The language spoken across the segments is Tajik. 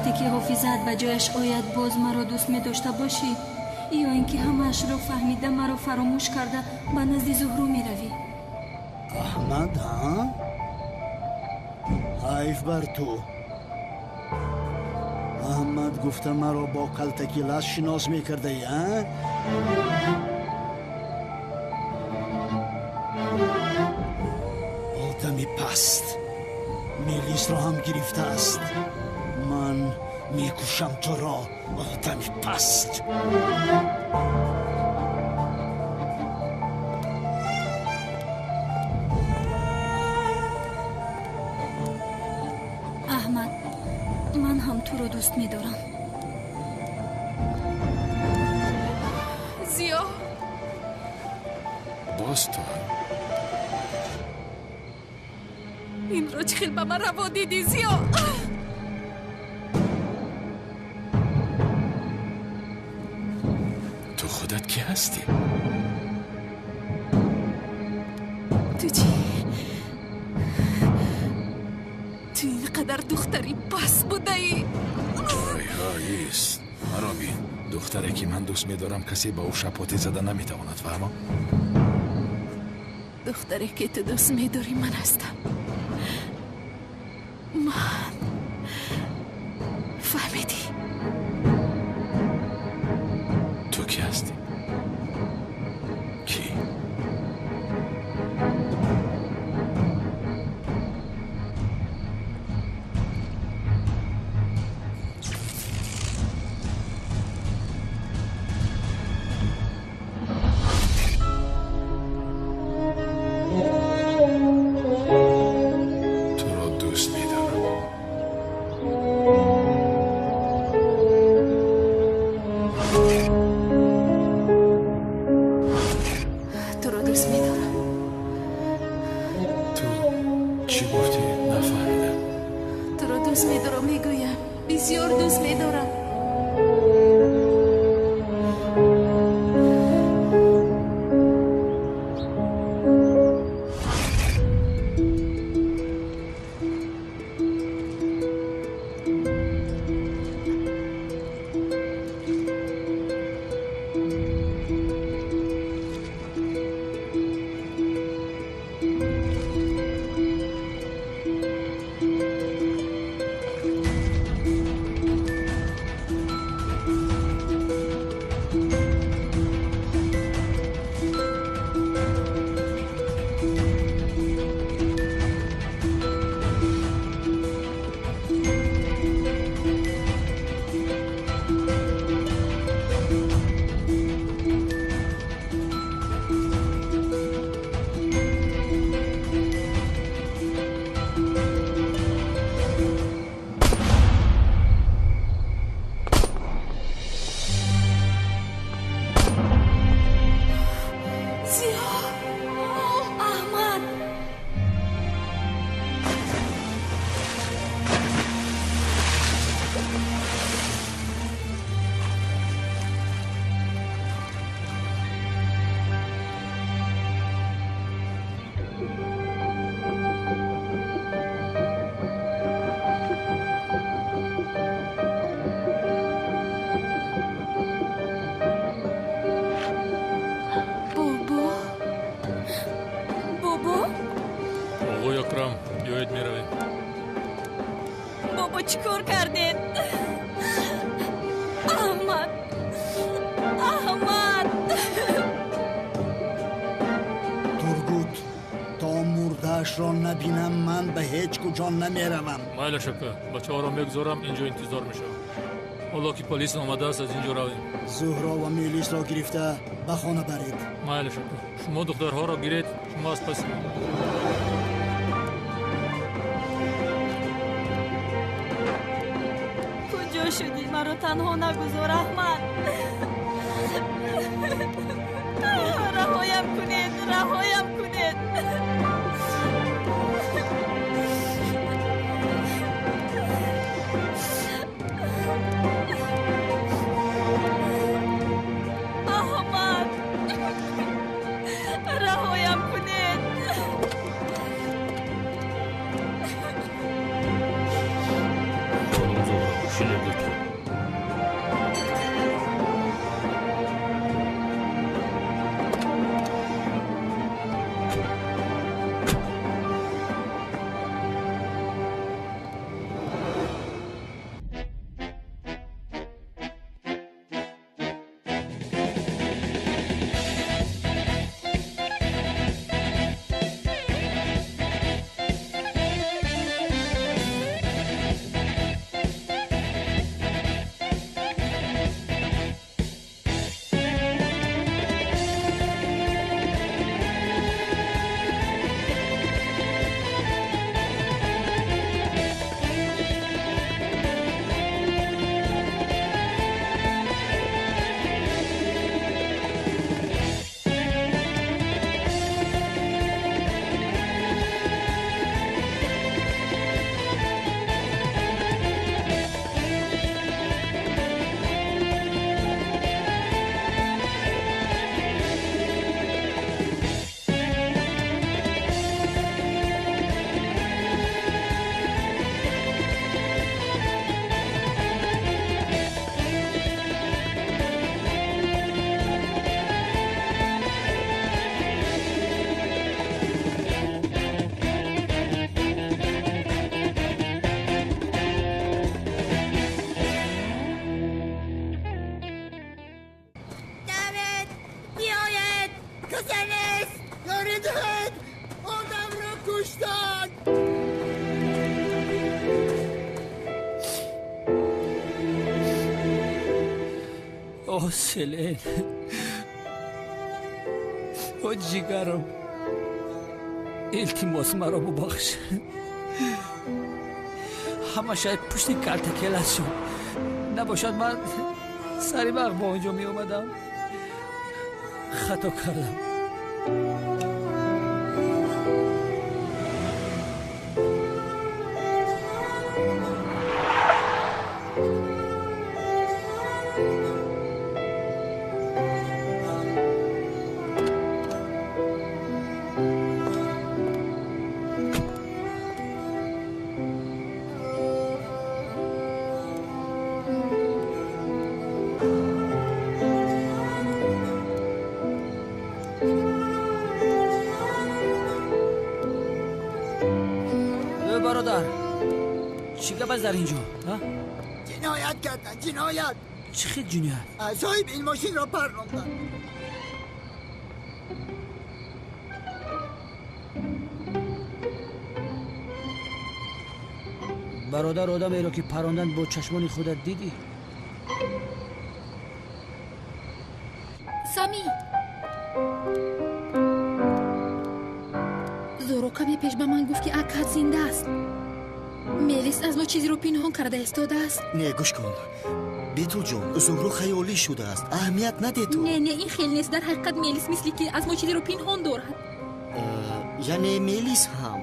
Вақте ки ҳофизаат ба ҷояш ояд, боз маро дӯст медошта бошӣ, ё ин ки ҳамаашро фаҳмида маро фаромӯш карда ба назди Зуҳро меравӣ? Аҳмад, ҳа? Ҳайф бар ту. Аҳмад гуфта маро бо калтаки лаз шинос мекардаӣ, а? Одами паст Мелисро ҳам гирифтааст. Ман мекушам туро, одами паст. Аҳмад, ман ҳам туро дӯст медорам. Зиё, боз ту? Инро чӣ хел ба ман раво дидӣ, Зиё? Ту худат кӣ ҳастӣ? Ту чӣ? Ту ин қадар духтари паст будаӣ? Ҳой, ҳой, ист. Маро бин. Духтаре ки ман дӯст медорам, касе ба ӯ шапоте зада наметавонад, фаҳмо? Духтаре ки ту дӯст медорӣ ман ҳастам. Ман. Фаҳмидӣ? Ту кӣ ҳастӣ? Кӣ? Туро дӯст медорам. Туро дӯст медорам. Ту чӣ гуфтӣ? Нафаҳмидам. Туро дӯст медорам, мегӯям. Бисёр дӯст медорам. Зиё! Аҳмад! Бобо? Бобо? Оғои Акрам, биёед меравем. Бобо, чӣ кор кардед? Аҳмад! Аҳмад! Тургут, то мурдаашро набинам, ман ба ҳеҷ куҷо намеравам. Майлаш ака, бачаҳоро мегузорам, инҷо интизор мешавам. Ҳоло ки полис омадааст, аз инҷо равем. Зуҳро ва Мелисро гирифта ба хона баред. Майлаш ака, шумо духтарҳоро гиред, шумо аз паси ман. Куҷо шудӣ? Маро танҳо нагузор, Аҳмад. Раҳоям кунед, раҳоям кунед. Аҳмад, раҳоям кунед. Хонум Зуҳро, шинед. Касе нест! Ёрӣ диҳед! Одамро куштанд! О, Селен! О, ҷигарам! Илтимос, маро бубахш. Ҳама шояд пушти калтакелас шуд. Набошад, ман сари вақт ба он ҷо меомадам. Хато кардам. Бародар, чӣ гап аст дар ин ҷо? Ҷиноят карданд, ҷиноят. Чӣ хел ҷиноят? Соҳиби ин мошинро парронданд. Бародар, одамеро ки парронданд бо чашмони худат дидӣ? Сами, Зуҳро каме пеш ба ман гуфт, ки Акад зинда аст. Мелис аз мо чизеро пинҳон карда истодааст. Не, гӯш кун, Бетулҷон, Зуҳро хаёлӣ шудааст, аҳамият наде ту. Не, не, ин хел нест. Дар ҳақиқат Мелис мисли ки аз мо чизеро пинҳон дорад. Яъне Мелис ҳам,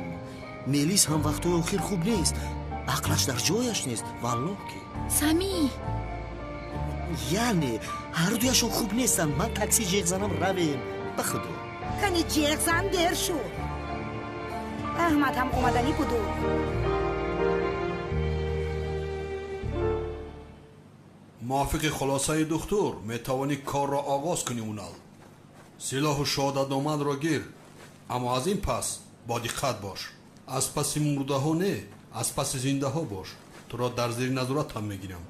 Мелис ҳам вақтҳои охир хуб нест, ақлаш дар ҷояш нест, валлоҳ ки. Сами, яъне ҳардуяшон хуб нестанд. Ман такси ҷеғ занам, равем, ба худо. Кани ҷеғ зан, дер шуд. Аҳмад ҳам омаданӣ буду. Мувофиқи хулосаи духтур метавонӣ корро оғоз кунӣ. Унал, силоҳу шоҳодатномаатро гир, аммо аз ин пас бо диққат бош. Аз паси мурдаҳо не, аз паси зиндаҳо бош. Туро дар зери назоратам мегирам.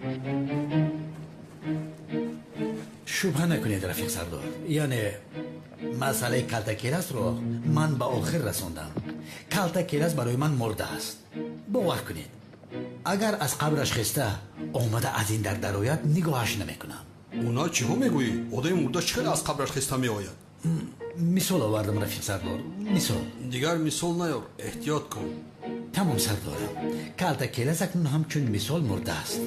Шубҳа накунед, рафиқ сардор, яъне масъалаи калтакеласро ман ба охир расондам. Калтакелас барои ман мурда аст. Бовар кунед, агар аз қабраш хеста омада аз ин дар дарояд, нигоҳаш намекунам. Уна, чиҳо мегӯӣ? Одами мурда чӣ хел аз қабраш хеста меояд? Мисол овардам, рафиқ сардор, мисол. Дигар мисол наёр, эҳтиёт кун. Тамом, сардорам, калтакелас акнун ҳамчун мисол мурда аст.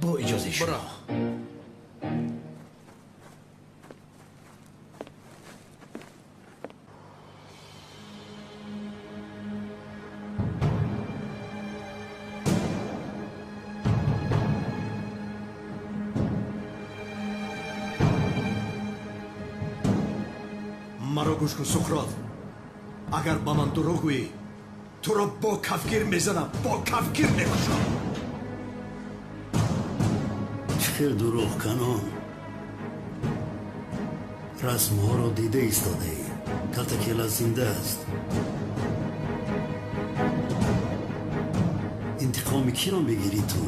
Бо иҷозаи шумо. Маро гӯш кун, Суқрот, агар ба ман дурӯғ гӯӣ, туро бо кафгир мезанам, бо кафгир мекушам. Чӣ хел дурӯғ, канон? Расмҳоро дида истодаӣ, калтакела зинда аст. Интиқоми киро мегирӣ ту?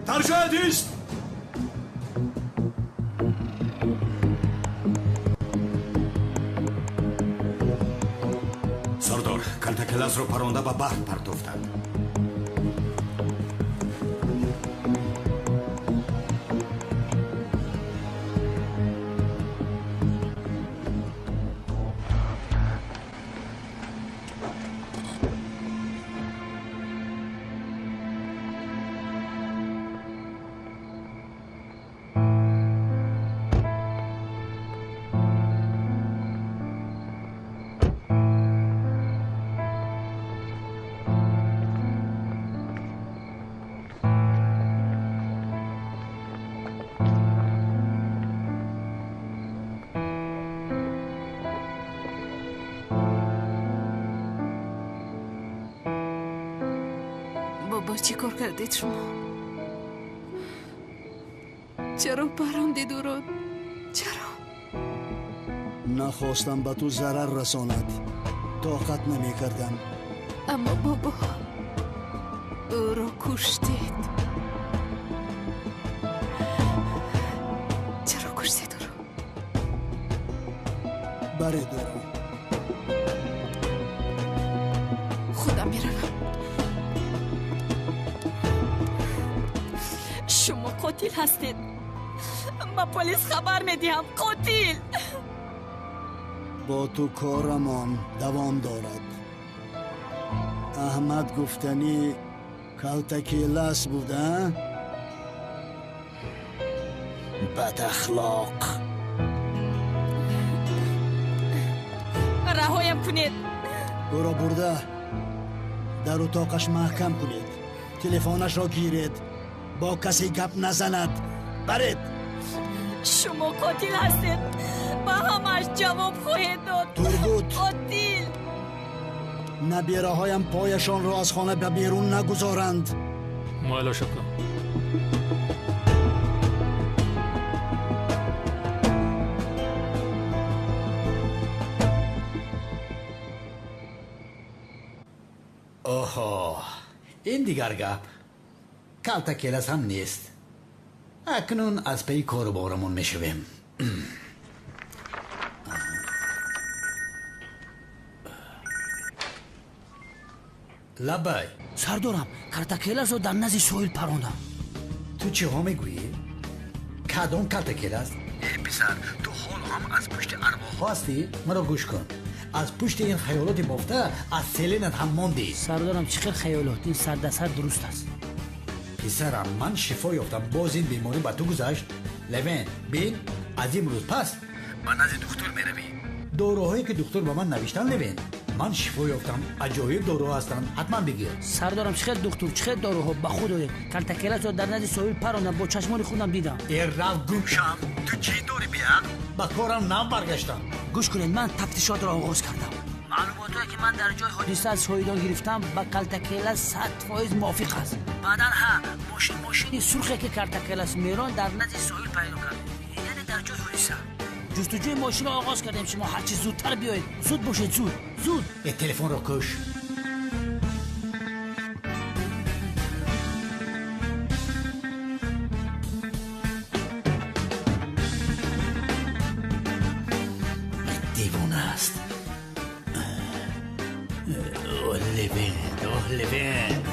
Дар ҷоят ист! Сардор, калтакеласро паронда ба баҳр партофтанд. Бобо, чӣ кор кардед шумо? Чаро парондед ӯро? Чаро? Нахостам ба ту зарар расонад, тоқат намекардам. Аммо бобо, ӯро куштед. Баред ӯро. Худам меравам. Шумо қотил ҳастед. Ба полис хабар медиҳам. Қотил! Бо ту корамон давом дорад. Аҳмад гуфтанӣ калтакелас буд, а? Бадахлоқ. Раҳоям кунед. Ӯро бурда дар утоқаш маҳкам кунед. Телефонашро гиред. Бо касе гап назанад. Баред. Шумо қотил ҳастед. Ба ҳамааш ҷавоб хоҳед дод. Тургут. Қотил. Набираҳоям пояшонро аз хона ба берун нагузоранд. Майлаш ака. Оҳо, ин дигар гап. Калтакелас ҳам нест. Акнун аз пайи кору борамон мешавем. Лабай. Сардорам, калтакеласро дар назди соҳил парондам. Ту чиҳо мегӯӣ? Кадом калтакелас? Э, писар, ту ҳоло ҳам аз пушти арвоҳҳо ҳастӣ? Маро гӯш кун. Аз пушти ин хаёлоти бофта аз селенат ҳам мондӣ. Сардорам, чӣ хел хаёлот? Ин сардасар дуруст аст. Писарам, ман шифо ёфтам. Боз ин беморӣ ба ту гузашт. Левен, бин, аз имрӯз пас ба назди духтур меравӣ. Доруҳое ки духтур ба ман навиштан, Левен, ман шифо ёфтам. Аҷоиб доруҳо ҳастанд, ҳатман бигир. Сардорам, чӣ хел духтур, чӣ хел доруҳо? Ба худ оед. Калтакеласро дар назди соҳил парондам, бо чашмони худам дидам. Э, рав гум шав. Ту чӣ дорӣ беақл? Ба корам нав баргаштам. Гӯш кунед, ман тафтишотро оғоз кардам. Маълумотҳое ки ман дар ҷои ҳодиса аз шоҳидон гирифтам ба калтакелас 100% мувофиқ аст. Баъдан ҳа, мошини сурхе ки калтакелас мерон дар назди соҳил пайдо кард, яъне дар ҷои ҳодиса. Ҷустуҷӯи мошинро оғоз кардем. Шумо ҳарчи зудтар биёед. Зуд бошед, зуд, зуд. Э, телефонро куш. Девона аст. Левент, оҳ, Левент.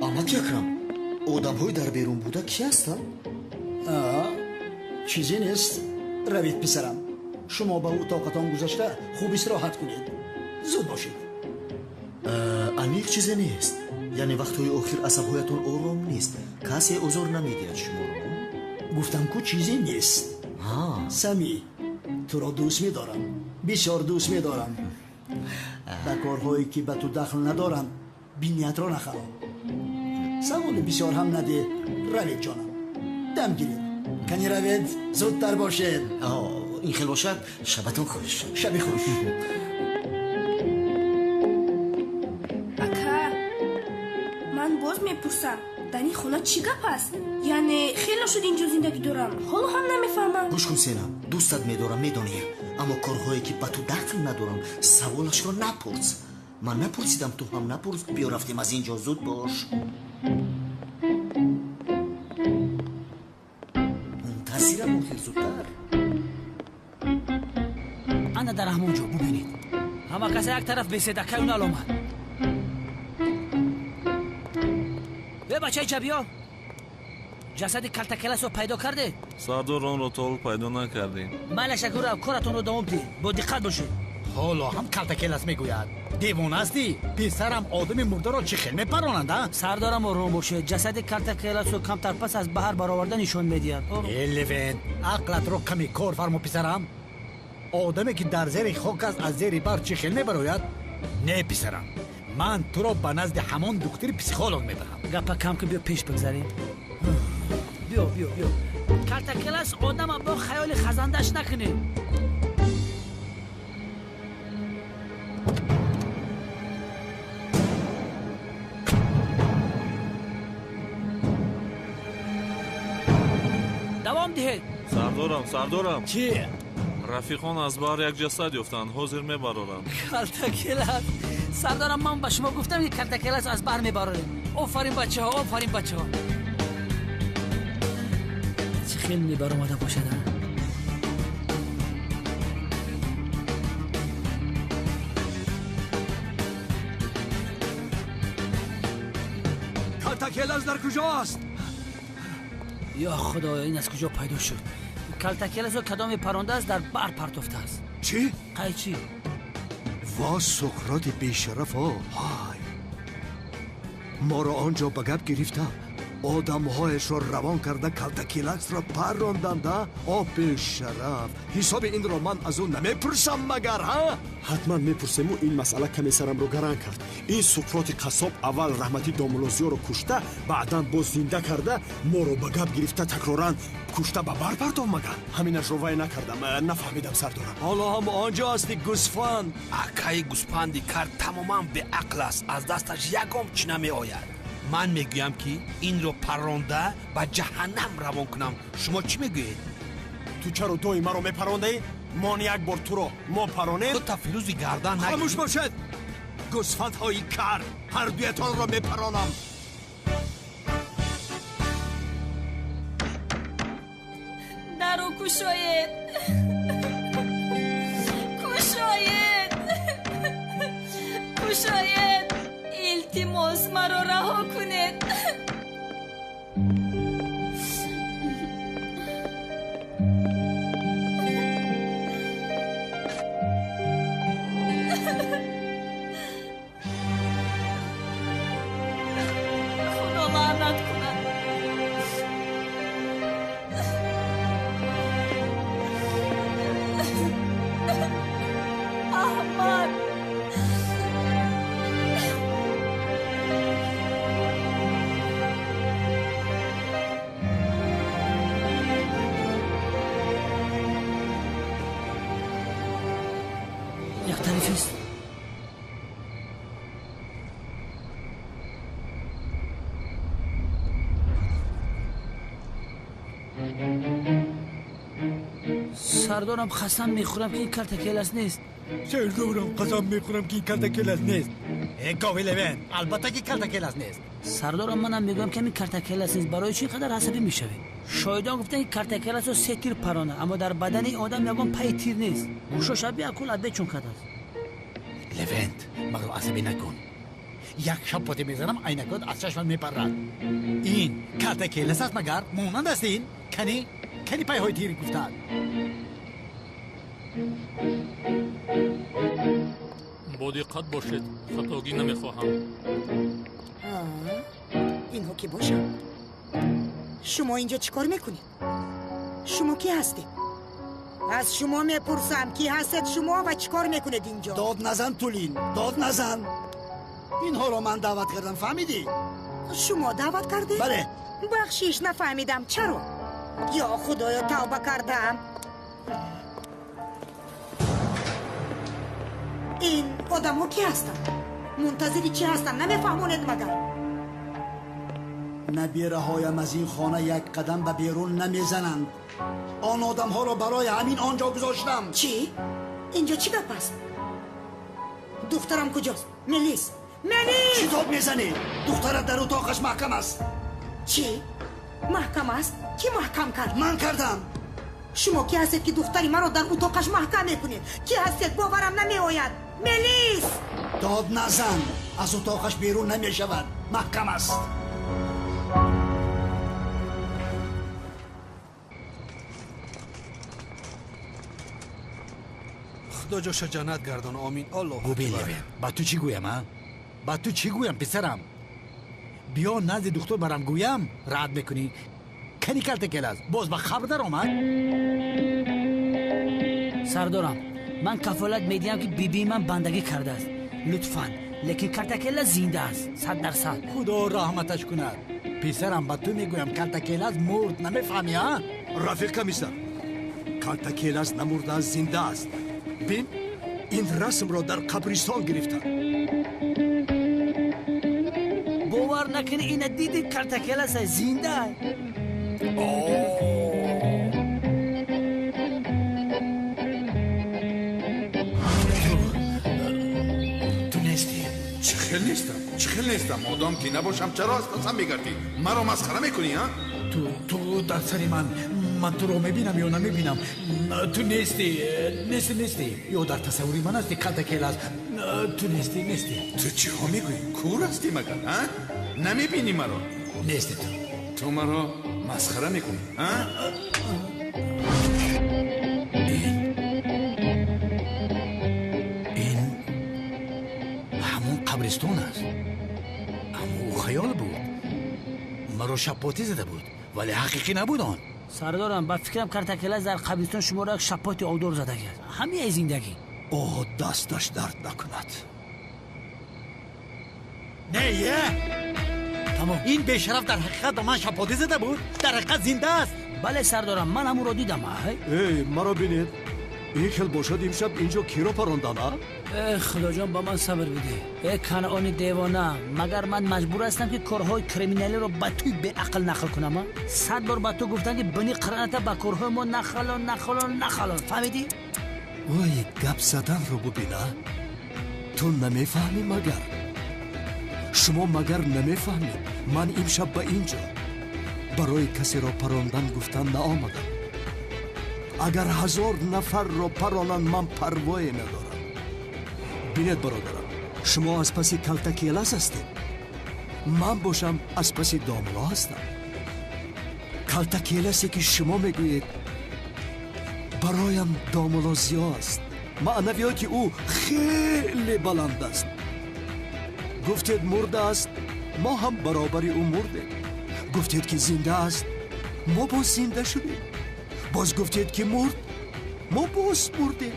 Амаки Акрам, одамҳои дар берун буда кӣ ҳастанд? Чизе нест. Равед, писарам. Шумо ба утоқатон гузашта хуб истироҳат кунед. Зуд бошед. Аниқ чизе нест. Яъне вақтҳои охир асабҳоятон ором нест. Касе озор намедиҳад шуморо? Гуфтам ку чизе нест. Сами, туро дӯст медорам. Бисёр дӯст медорам. Ба корҳое ки ба ту дахл надоранд биниятро нахароб. Саволи бисёр ҳам надеҳ. Равед, ҷонам. Дам гиред. Кани равед, зудтар бошед. Ин хел бошад, шабатон хуш. Шаби хуш. Ака, ман боз мепурсам, дар ин хона чӣ гап аст? Яъне хело шуд инҷо зиндагӣ дорам, ҳоло ҳам намефаҳмам. Гӯш кун, Сена, дӯстат медорам, медонӣ, аммо корҳое ки ба ту дахл надорам, саволашро напурс. Ман напурсидам, ту ҳам напурс. Биё рафтем аз инҷо, зуд бош. Мунтазирам охир, зудтар. Ана дар ҳамон ҷо бубинед. Ҳама каса як тараф бесед, акай Унал омад. Э, бачаи ҷабиё, ҷасади калтакеласро пайдо кардед? Сардор, онро то ҳол пайдо накардем. Майлаш, акурав, коратонро давом диҳед. Бо диққат бошед. Ҳоло ҳам калтакелас мегӯяд. Девона ҳастӣ? Писарам, одами мурдаро чӣ хел мепаронанд, а? Сардорам, ором бошед. Ҷасади калтакеласро камтар пас аз баҳр бароварда нишон медиҳад. Э, Левент, ақлатро каме кор фармо, писарам. Одаме ки дар зери хок аст, аз зери барф чӣ хел мебарояд? Не, писарам, ман туро ба назди ҳамон духтури психолог мебарам. Гапа кам кун, биё пеш бигзарем. Биё, биё, биё. Калтакелас одама бо хаёли хазандаш накунед. диҳед. Сардорам, сардорам. Чӣ? Рафиқон аз баҳр як ҷасад ёфтанд, ҳозир мебароранд. Калтакелас. Сардорам, ман ба шумо гуфтам, ки калтакелас аз баҳр мебарорем. Офарин бачаҳо, офарин бачаҳо. Чӣ хел мебаромада бошад, а? Калтакелас дар куҷо аст? Ё Худоё, ин аз куҷо пайдо шуд? Калтакеласро кадоме парондааст, дар баҳр партофтааст. Чӣ? Қайчӣ? Во Суқроти бешарафо! Ҳай! Моро он ҷо ба гап гирифта, одамҳояшро равон карда калтакеласро парронданд, а? О бешараф! Ҳисоби инро ман аз ӯ намепурсам магар, ҳа? Ҳатман мепурсему, ин масъала каме сарамро гаранг кард. Ин Суқроти қассоб аввал раҳмати домулозиёро кушта, баъдан боз зинда карда, моро ба гап гирифта такроран кушта ба бар партофт магар? Ҳаминашро вай накардам, нафаҳмидам сардорам. Ҳоло ҳам он ҷо ҳасти гӯсфанд. Акаи гӯсфанди кар тамоман беақл аст, аз дасташ ягон чӣ намеояд. Ман мегӯям, ки инро парронда ба ҷаҳаннам равон кунам. Шумо чӣ мегӯед? Ту чаро дои маро мепарондаӣ? Мон як бор туро мо паронем. Ту тафилӯзи гардан нагир. Хомӯш бошед! Гӯсфандҳои кар, ҳар дуятонро мепаронам. Даро кушоед! Кушоед! Кушоед! Илтимос, маро раҳо кунед. Худо лаънат кунад. Аҳмад! Як тарифист. Сардорам, қасам мехӯрам, ки ин калтакелас нест. Сардорам, қасам мехӯрам, ки ин калтакелас нест. Э гови Левент, албатта ки калтакелас нест. Сардорам, манам мегӯям, ки ҳамин калтакелас нест. Барои чӣ қадар асабӣ мешавед? Шоҳидон гуфтанд, ки калтакеласро се тир парона, аммо дар бадани одам ягон пайи тир нест. Гӯшош биакул адбечун кардааст. Левент, маро асабӣ накун. Як шапоте мезанам, айнакот аз чашмат мепаррад. Ин калтакелас аст магар? Монанд аст ин? Кани? Кани пайҳои тир гуфтанд? Бо диққат бошед, хатогӣ намехоҳам. Инҳо ки бошанд? Шумо инҷо чӣ кор мекунед? Шумо кӣ ҳастед? Аз шумо мепурсам, кӣ ҳастед шумо ва чӣ кор мекунед инҷо? Дод назан, Тулин, дод назан. Инҳоро ман даъват кардам, фаҳмидӣ? Шумо даъват кардед? Бале. Бахшиш, нафаҳмидам, чаро? Ё Худоё, тавба кардам. Ин одамҳо кӣ ҳастанд? Мунтазири чӣ ҳастанд? Намефаҳмонед магар? Набираҳоям аз ин хона як қадам ба берун намезананд. Он одамҳоро барои ҳамин он ҷо гузоштам. Чӣ? Инҷо чӣ гап аст? Духтарам куҷост? Мелис! Мелис! Чӣ дод мезанӣ? Духтарат дар утоқаш маҳкам аст. Чӣ? Маҳкам аст? Кӣ маҳкам кард? Ман кардам. Шумо кӣ ҳастед, ки духтари маро дар утоқаш маҳкам мекунед? Кӣ ҳастед? Боварам намеояд. Мелис! Дод назан, аз утоқаш берун намешавад, маҳкам аст. Худо ҷоша ҷаннат гардон, омин. Аллоҳ Губин Левент, ба ту чӣ гӯям, а? Ба ту чӣ гӯям, писарам? Биё назди духтур барам гӯям, рад мекунӣ. Кани калтакелас боз ба қабр даромад? Сардорам, ман кафолат медиҳам, ки бибии ман бандагӣ кардааст. Лутфан, лекин калтакелас зинда аст, 100%. Худо раҳматаш кунад. Писарам, ба ту мегӯям, калтакелас мурд, намефаҳмӣ, а? Рафиқ комиссар, калтакелас намурдааст, зинда аст. Бин, ин расмро дар қабристон гирифтам. Бовар накунӣ, ина диди, калтакелас зинда. Чӣ хел нестам? Чӣ хел нестам? Одам ки набошам, чаро аз пасам мегардӣ? Маро масхара мекунӣ, а? Ту дар сари ман, ман туро мебинам ё намебинам? Ту нестӣ, нестӣ, нестӣ. Ё дар тасаввури ман ҳастӣ, Калтакелас. Ту нестӣ, нестӣ. Ту чиҳо мегӯӣ? Кур ҳастӣ магар, а? Намебинӣ маро? Нестӣ ту. Ту маро масхара мекунӣ, а? Ин ҳамон қабристон аст. Аммо ӯ хаёл буд. Маро шапотӣ зада буд, вале ҳақиқӣ набуд он. Сардорам, ба фикрам Картакелас дар қабристон шуморо як шапоти обдор задагиаст. Ҳамияи зиндагӣ. О, дасташ дард накунад. Не, е! Тамом. Ин бешараф дар ҳақиқат ба ман шапотӣ зада буд? Дар ҳақиқат зинда аст. Бале, сардорам, ман ҳамонро дидам. Эй, маро бинед. Ин хел бошад имшаб инҷо киро парондан, а? Э, худоҷон, ба ман сабр бидеҳ. Э, Канъони девона, магар ман маҷбур ҳастам, ки корҳои криминалиро ба туй беақл нақл кунам, а? 100 бор ба ту гуфтам, ки бини қираната ба корҳои мо нахалон, нахалон, нахалон. Фаҳмидӣ? Вой, гап заданро бубина. Ту намефаҳмӣ магар? Шумо магар намефаҳмед? Ман имшаб ба инҷо барои касеро парондан гуфтан наомадам. Агар 1000 нафарро паронанд, ман парвое надорам. Бинед, бародарам, шумо аз паси Калтакелас ҳастед, ман бошам аз паси домло ҳастам. Калтакеласе ки шумо мегӯед, бароям домло зиё аст. Маънавиёти ӯ хеле баланд аст. Гуфтед мурда аст, мо ҳам баробари ӯ мурдем. Гуфтед ки зинда аст, мо боз зинда шудем. Боз гуфтед ки мурд, мо боз мурдем.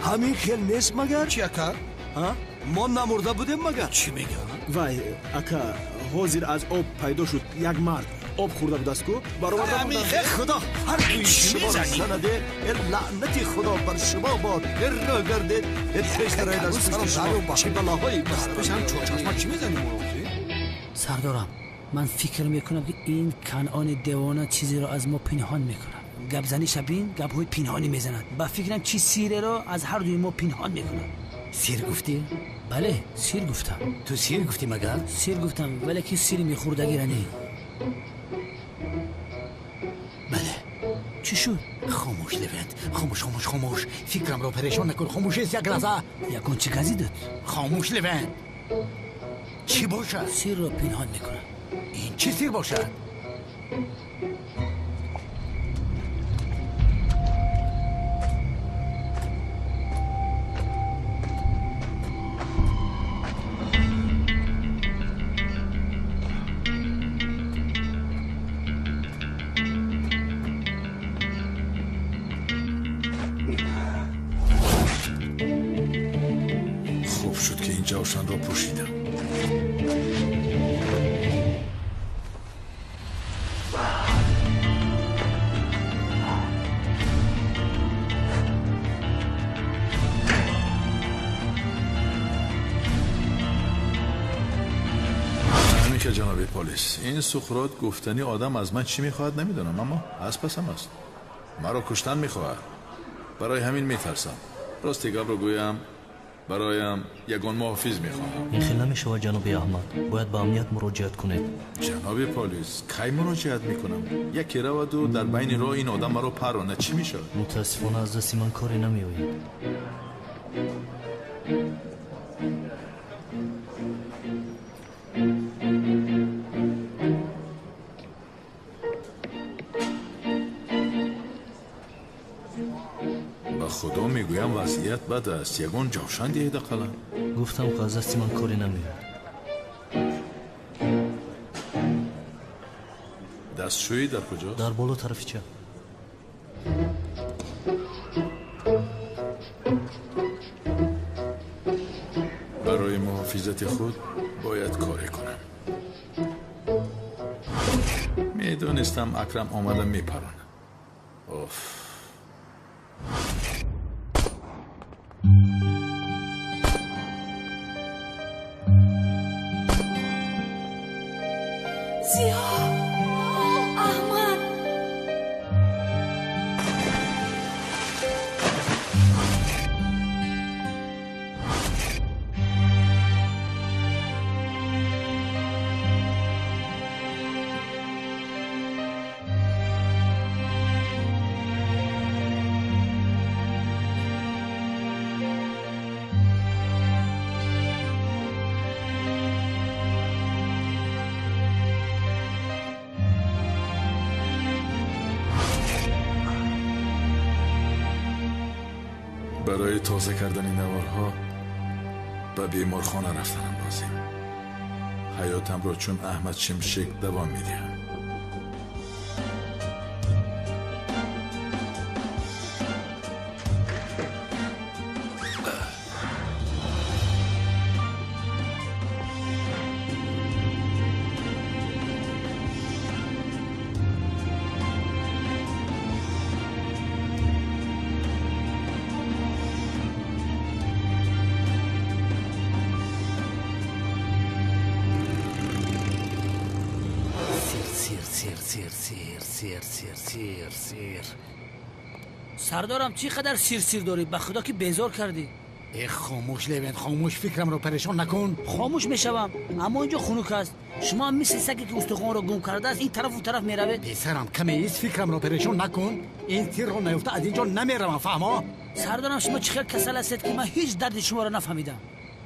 Ҳамин хел нест магар? Чӣ, ака? Мо намурда будем магар? Чӣ мегӯям? Вай, ака, ҳозир аз об пайдо шуд як мард. Об хӯрда будааст ку? Бароварда будам. Худо ҳар дуи шуморо занаде, э лаънати Худо бар шумо бод, э рӯ гардед, э пеш дароед аз пушти шумо. Чӣ балоҳое ба сар Пешам чорчашма чӣ мезанӣ моро? Сардорам, ман фикр мекунам, ки ин Канъони девона чизеро аз мо пинҳон мекунад. Гапзаниша бин, гапҳои пинҳонӣ мезанад. Ба фикрам, чи сирреро аз ҳар дуи мо пинҳон мекунад. Сир гуфтӣ? Бале, сир гуфтам. Ту сир гуфтӣ магар? Сир гуфтам, вале ки сири мехӯрдагира не. Бале. Чӣ шуд? Хомӯш, Левент, хомӯш, хомӯш, хомӯш. Фикрамро парешон накун. Хомӯш аст як лаҳза. Ягон чӣ газидад? Хомӯш, Левент. Чӣ бошад? Сирро пинҳон мекунад. Ин чӣ сир бошад? Хуб шуд, ки ин ҷавшанро пӯшидам. Ҳамин ҷаноби полис, ин Суқрот гуфтани одам аз ман чӣ мехоҳад намедонам, аммо аз пасам аст. Маро куштан мехоҳад. Барои ҳамин метарсам. Рости гапро гӯям, бароям ягон муҳофиз мехоҳам. Ин хел намешавад, ҷаноби Аҳмад. Бояд ба амният муроҷиат кунед. Ҷаноби полис, кай муроҷиат мекунам? Яке раваду дар байни роҳ ин одам маро паронад, чӣ мешавад? Мутаассифона, аз дасти ман коре намеояд. Ба худо мегӯям, вазъият бад аст. Ягон ҷавшан диҳед ақаллан. Гуфтам, ки аз дасти ман коре намеояд. Дастшӯӣ дар куҷост? Дар боло тарафи чап. Барои муҳофизати худ бояд коре кунам. Медонистам, Акрам омада мепаронад. Оф. Зиё! Аҳмад! Барои тоза кардани наворҳо ба беморхона рафтанам лозим. Ҳаётамро чун Аҳмад Шимшек давом медиҳам. Сардорам, чӣ қадар сир-сир дорӣ? Ба худо ки безор кардӣ. Э, хомӯш Левент, хомӯш, фикрамро парешон накун. Хомӯш мешавам, аммо инҷо хунук аст. Шумо ҳам мисли саге ки устухонро гум кардааст, ин тарафу тараф меравед. Писарам, каме ист, фикрамро парешон накун. Ин сирро наёфта аз инҷо намеравам, фаҳмо? Сардорам, шумо чӣ хел касал ҳастед, ки ман ҳеҷ дарди шуморо нафаҳмидам.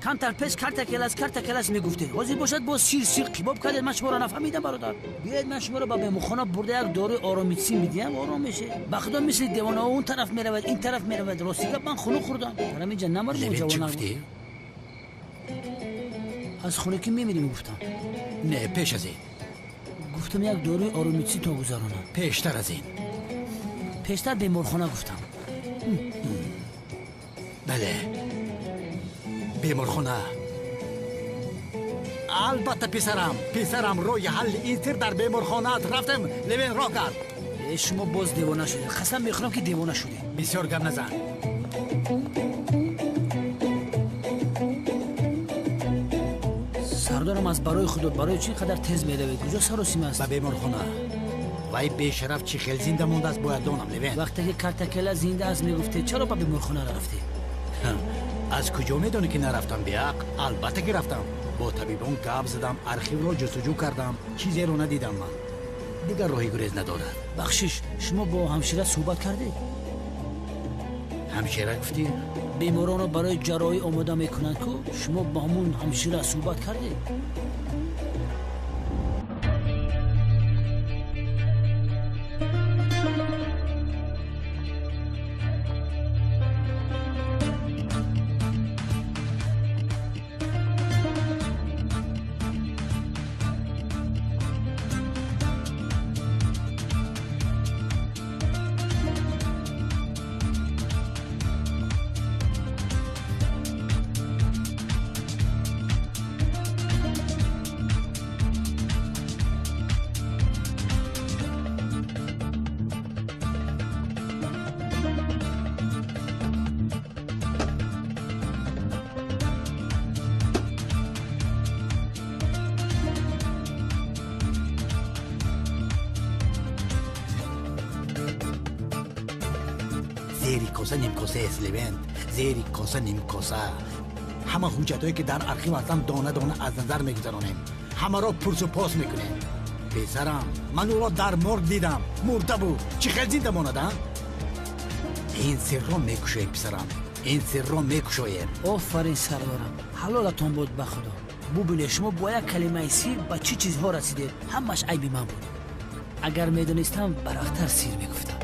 Камтар пеш карта келас, карта келас мегуфтед. Ҳозир бошад боз сир-сир қибоб кардед, ман шуморо нафаҳмидам, бародар. Биёед ман шуморо ба беморхона бурда як дорои оромитсин медиҳам, ором мешед. Ба худо мисли девонаҳо он тараф меравад, ин тараф меравад. Рости гап, ман хунук хӯрдам. Дар ҳамин ҷа намард ҷавона. Аз хунукӣ мемирем, гуфтам. Не, пеш аз ин. Гуфтам як дорои оромитсин то гузаронам. Пештар аз ин. Пештар беморхона гуфтам. Бале. Беморхона. Албатта, писарам, писарам, роҳи ҳалли ин сир дар беморхонаат. Рафтем, Левен, роҳ кард. Шумо боз девона шудед. Қасам мехӯрам, ки девона шудед. Бисёр гап назан. Сардорам, аз барои худо, барои чӣ қадар тез меравед? Куҷо саросима аст? Ба беморхона. Вай бешараф чӣ хел зинда мондааст, бояд донам, Левен. Вақте ки картакела зинда аст мегуфтед, чаро ба беморхона нарафтед? Аз куҷо медонӣ, ки нарафтам, беақл? Албатта ки рафтам. Бо табибон гап задам, архивро ҷустуҷӯ кардам, чизеро надидам ман. Дигар роҳи гурез надорад. Бахшиш, шумо бо ҳамшира суҳбат кардед? Ҳамшира гуфтӣ? Беморонро барои ҷарроҳӣ омода мекунанд ку, шумо бо ҳамун ҳамшира суҳбат кардед? Зери коса нимкоса аст, Левент, зери коса нимкоса. Ҳама ҳуҷҷатҳое, ки дар архив ҳастанд, дона дона аз назар мегузаронем, ҳамаро пурсу пос мекунем. Писарам, ман ӯро дар морг дидам, мурда буд. Чӣ хел зинда монад, а? Ин сирро мекушоем, писарам, ин сирро мекушоем. Офарин, сардорам, ҳалолатон буд, ба худо. Бубинед, шумо бо як калимаи сир ба чӣ чизҳо расидед. Ҳамаш айби ман буд. Агар медонистам, барвақттар сир мегуфтам.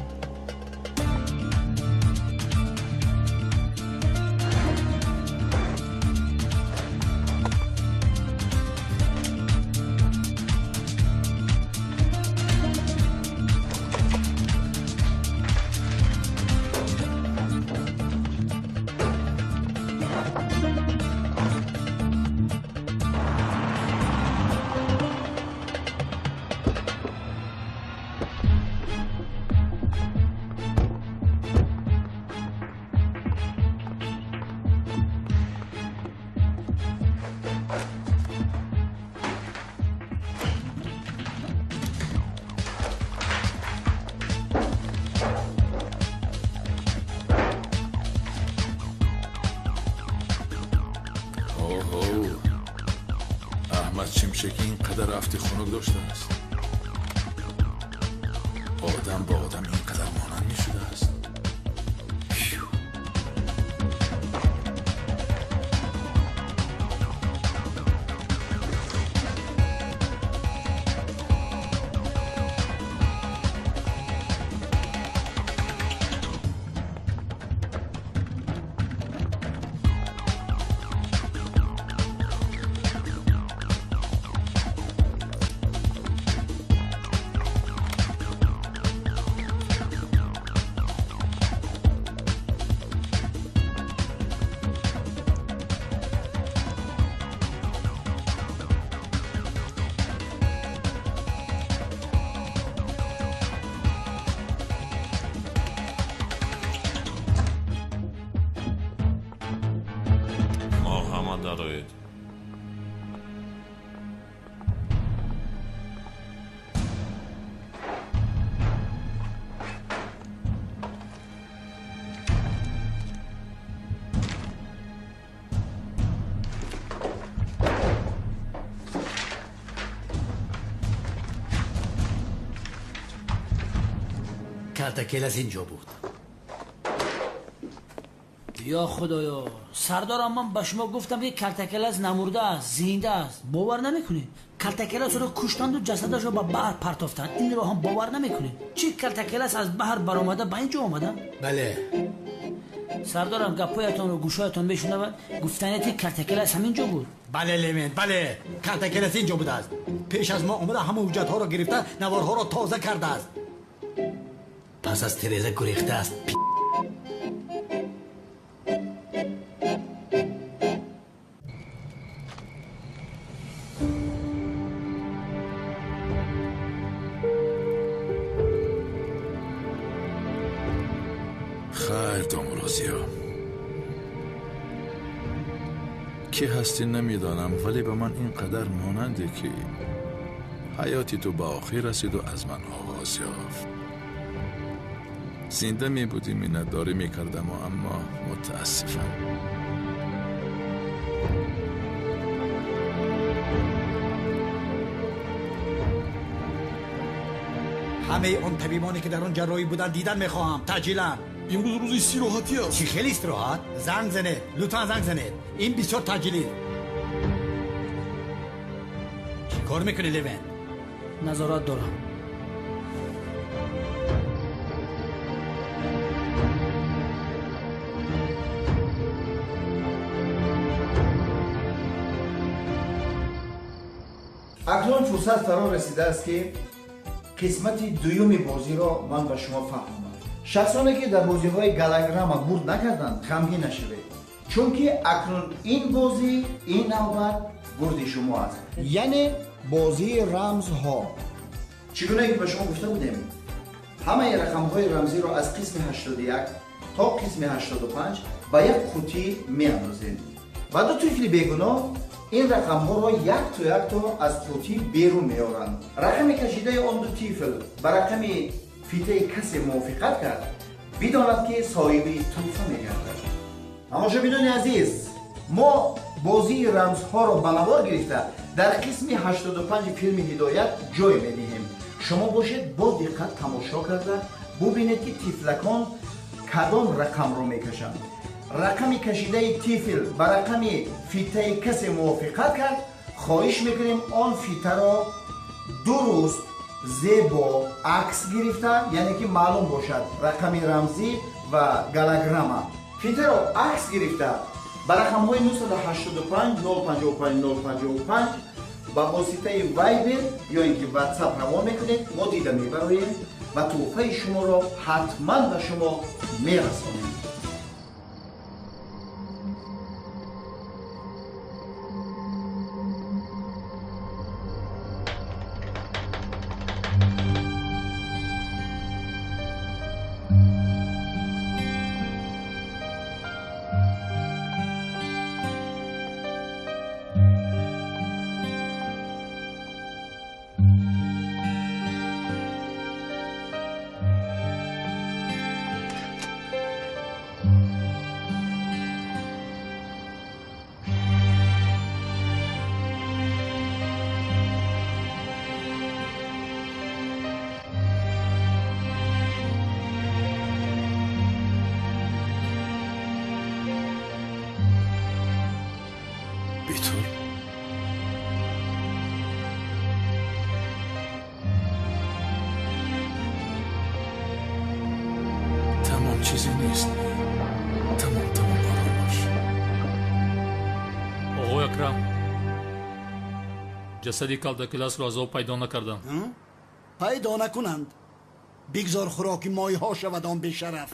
Шимшек ин қадар афти хунук доштааст. Одам ба одам ин қадар монанд мешудааст. Марҳамат, дароед. Калтакелас инҷо буд. Ё худоё, сардорам, ман ба шумо гуфтам, ки Калтакелас намурда аст, зинда аст. Бовар намекунед? Калтакеласро куштанду ҷасадашро ба баҳр партофтанд. Инро ҳам бовар намекунед? Чӣ, Калтакелас аз баҳр баромада ба ин ҷо омада? Бале. Сардорам, гапҳоятонро гӯшҳоятон мешунавад. Гуфтанед, ки Калтакелас ҳамин ҷо буд. Бале, Левент, бале, Калтакелас ин ҷо будааст. Пеш аз мо омада, ҳама ҳуҷҷатҳоро гирифта, наворҳоро тоза кардааст. Пас аз тиреза гурехтааст. Хайр, домулло Зиё, кӣ ҳастӣ намедонам, вале ба ман ин қадар монанде, ки ҳаёти ту ба охир расиду аз ман оғоз ёфт. Зинда мебудӣ, миннатдорӣ мекардаму, аммо мутаассифам. Ҳамаи он табибоне, ки дар он ҷарроҳӣ буданд, дидан мехоҳам, таъҷилан. Имрӯз рӯзи истироҳатӣ аст. Чӣ хеле истироҳат? Занг занед, лутфан, занг занед, ин бисёр таъҷилӣ. Чӣ кор мекунӣ, Левент? Назорат дорам. Акнун фурсат фаро расидааст, ки қисмати дуюми бозиро ман ба шумо фаҳмонам. Шахсоне, ки дар бозиҳои голограмма бурд накарданд, ғамгин нашавед, чунки акнун ин бозӣ, ин навбат бурди шумо аст, яъне бозии рамзҳо. Чӣ гуна ки ба шумо гуфта будем, ҳамаи рақамҳои рамзиро аз қисми 81 то қисми 85 ба як қутӣ меандозем ва ду тифли бегуноҳ ин рақамҳоро якто якто аз қутӣ берун меоранд. Рақами кашидаи он ду тифл ба рақами фитаи касе мувофиқат кард, бидонад, ки соҳиби тӯҳфа мегардад. Тамошобинони азиз, мо бозии рамзҳоро ба навор гирифта, дар қисми 85 филми «Ҳидоят» ҷой медиҳем. Шумо бошед, бо диққат тамошо карда бубинед, ки тифлакон кадом рақамро мекашанд. Рақами кашидаи тифл ба рақами фитаи касе мувофиқат кард, хоҳиш мекунем, он фитаро дуруст, зебо акс гирифта, яъне ки маълум бошад рақами рамзӣ ва голограмма, фитаро акс гирифта, ба рақамҳои 985 055 055 ба воситаи Вайбер ё ин ки Ватсап равон мекунед. Мо дида мебароем ва тӯҳфаи шуморо ҳатман ба шумо мерасонем. Бетул, тамом, чизе нест, тамом, тамом, ором бош. Оғои Акрам, ҷасади Калтакеласро аз об пайдо накардам. Пайдо накунанд, бигзор хӯроки моҳиҳо шавад он бешараф.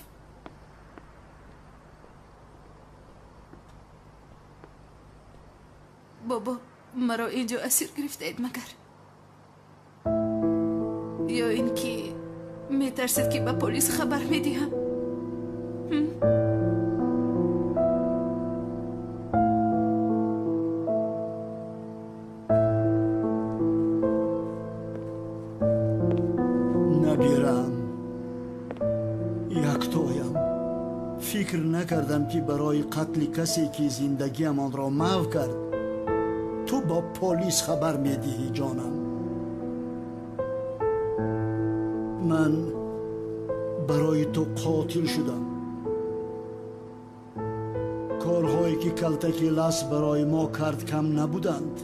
Бобо, маро инҷо асир гирифтаед магар? Ё ин ки метарсед, ки ба полис хабар медиҳам? Фикр накардам, ки барои қатли касе, ки зиндагиамонро маҳв кард, ту бо полис хабар медиҳӣ, ҷонам. Ман барои ту қотил шудам. Корҳое, ки Калтакелас барои мо кард, кам набуданд.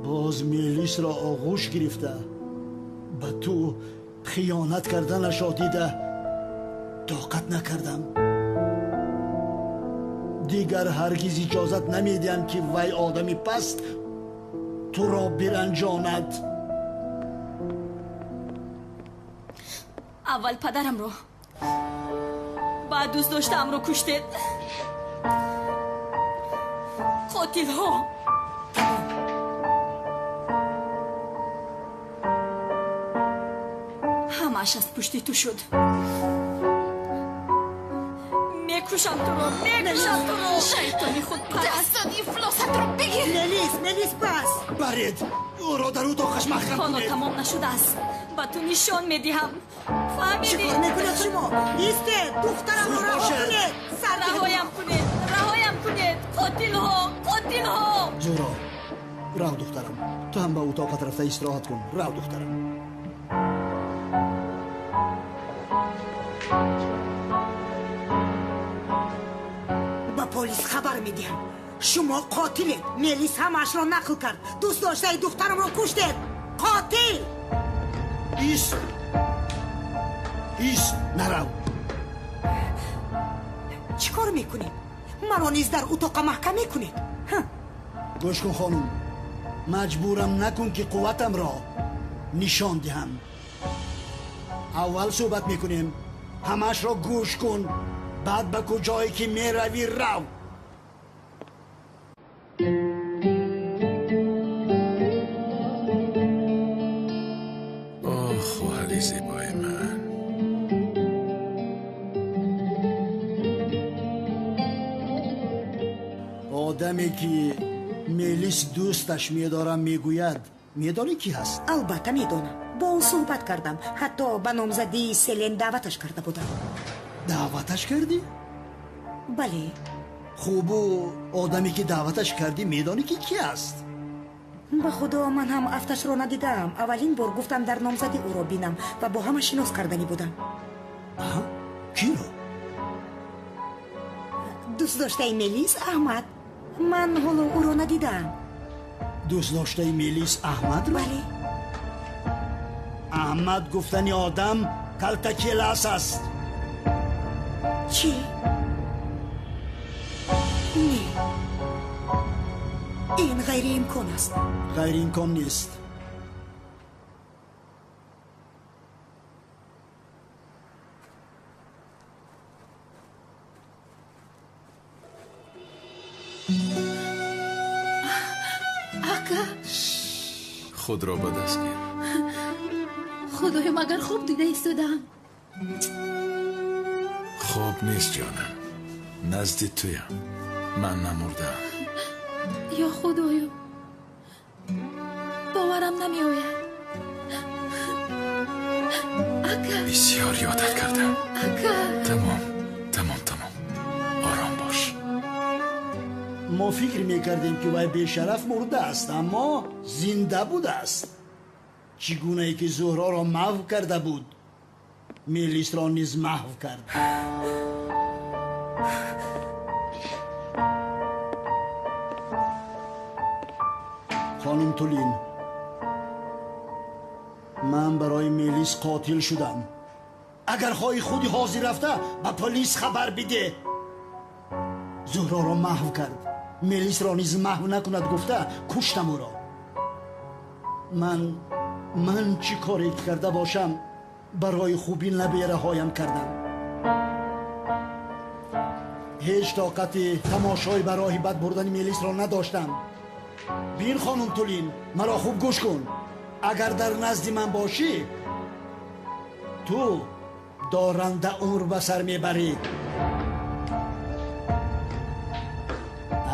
Боз Мелисро оғӯш гирифта ба ту хиёнат карданашро дида тоқат накардам. Дигар ҳаргиз иҷозат намедиҳам, ки вай одами паст туро биранҷонад. Аввал падарамро, баъд дӯст доштаамро куштед. Қотилҳо! Ҳамааш аз пушти ту шуд. Мекушам туро, мекушам туро, шайтони худпараст. Дастони ифлосатро бигир. Мелис, Мелис, бас. Баред, ӯро дар утоқаш маҳкам Ҳоло кунед. тамом нашудааст. Ба ту нишон медиҳам. Фаҳмидӣ? Чӣ кор мекунед шумо? Истед, духтарамро раҳо кунед. Раҳоям кунед, раҳоям кунед. Қотилҳо, қотилҳо! Зуҳро, рав, духтарам. Ту ҳам ба утоқат рафта истироҳат кун. Рав, духтарам. Ба полис хабар медиҳам. Шумо қотилед. Мелис ҳамаашро нақл кард. Дӯст доштаи духтарамро куштед. Қотил! Ист, ист, нарав. Чӣ кор мекунед? Маро низ дар утоқа маҳкам мекунед? Гӯш кун, хонум, маҷбурам накун, ки қувватамро нишон диҳам. Аввал суҳбат мекунем, ҳамаашро гӯш кун, баъд ба куҷое ки меравӣ, рав. Оҳ, хоҳари зебои ман. Одаме, ки Мелис дӯсташ медорам мегӯяд, медонӣ, ки ҳаст? Албатта медонам. Бо ӯ суҳбат кардам. Ҳатто ба номзадии Селен даъваташ карда будам. Даъваташ кардӣ? Бале. Хубу одаме, ки даъваташ кардӣ, медонӣ, ки ки аст? Ба худо, ман ҳам афташро надидаам. Аввалин бор гуфтам, дар номзадӣ ӯро бинам ва бо ҳама шинос карданӣ будам. Киро? Дӯст доштаи Мелис, Аҳмад. Ман ҳоло ӯро надидаам. Дӯст доштаи Мелис Аҳмадро? Бале. Аҳмад гуфтани одам Калтакелас аст. Чӣ? Не, ин ғайриимкон аст. Ғайриимкон нест. Ака. Худро ба даст гир. Худоё, магар хуб дида истодаам? Хоб нест, ҷонам, назди туям. Ман намурдаам. Ё худоё, боварам намеояд, ака. Бисёр ёдат кардам. Ака. Тамом, тамом, тамом, ором бош. Мо фикр мекардем, ки вай бешараф мурдааст, аммо зинда будааст. Чӣ гунае ки Зуҳроро маҳв карда буд, Мелисро низ маҳв кард. Хонум Тулин, ман барои Мелис қотил шудам. Агар хоҳӣ, худи ҳозир рафта ба полис хабар бидеҳ. Зуҳроро маҳв кард, Мелисро низ маҳв накунад гуфта, куштам ӯро. Ман чӣ коре карда бошам, барои хуби набераҳоям кардам. Ҳеҷ тоқати тамошои ба роҳи бад бурдани Мелисро надоштам. Бин, хонум Тулин, маро хуб гӯш кун. Агар дар назди ман бошӣ, ту доранда умр ба сар мебарӣ.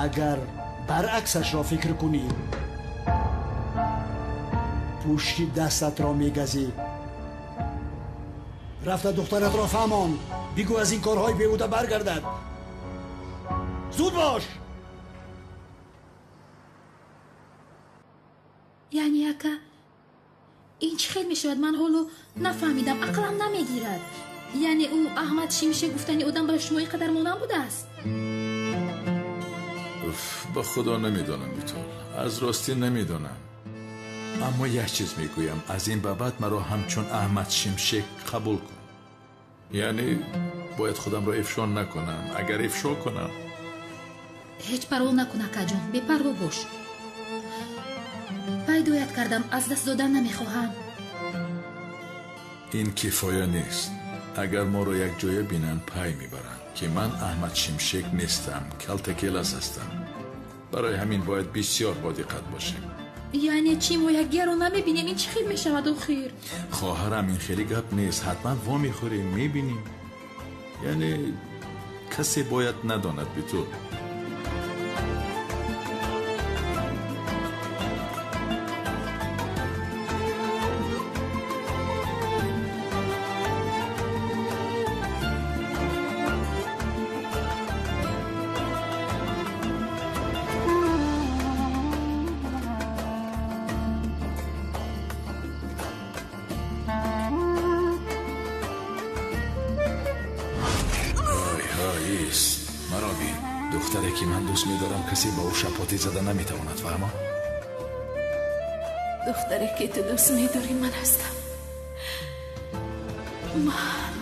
Агар баръаксашро фикр кунӣ, пушти дастатро мегазӣ. Рафта духтаратро фаҳмон, бигӯ аз ин корҳои беҳуда баргардад. Зуд бош. Яъне ака, ин чӣ хел мешавад? Ман ҳоло нафаҳмидам, ақлам намегирад. Яъне ӯ Аҳмад Шимшек гуфтани одам ба шумо ин қадар монанд будааст? Ба худо намедонам, Битол, аз ростӣ намедонам. Аммо як чиз мегӯям, аз ин ба баъд маро ҳамчун Аҳмад Шимшек қабул кун. Яъне бояд худамро ифшо накунам. Агар ифшо кунам, ҳеҷ парво накун, акаҷон, бепарво бош. Пайдоят кардам, аз даст додан намехоҳам. Ин кифоя нест. Агар моро якҷоя бинанд, пай мебаранд, ки ман Аҳмад Шимшек нестам, Калтакелас ҳастам. Барои ҳамин бояд бисёр бодиққат бошем. Яъне чӣ, мо якдигарро намебинем? Ин чӣ хел мешавад охир? Хоҳарам, ин хеле гап нест. Ҳатман вомехӯрем, мебинем. Яъне касе бояд надонад, Битул. Духтаре ки ман дӯст медорам, касе ба ӯ шапотӣ зада наметавонад, фаҳмо? Духтаре ки ту дӯст медорӣ ман ҳастам. Ман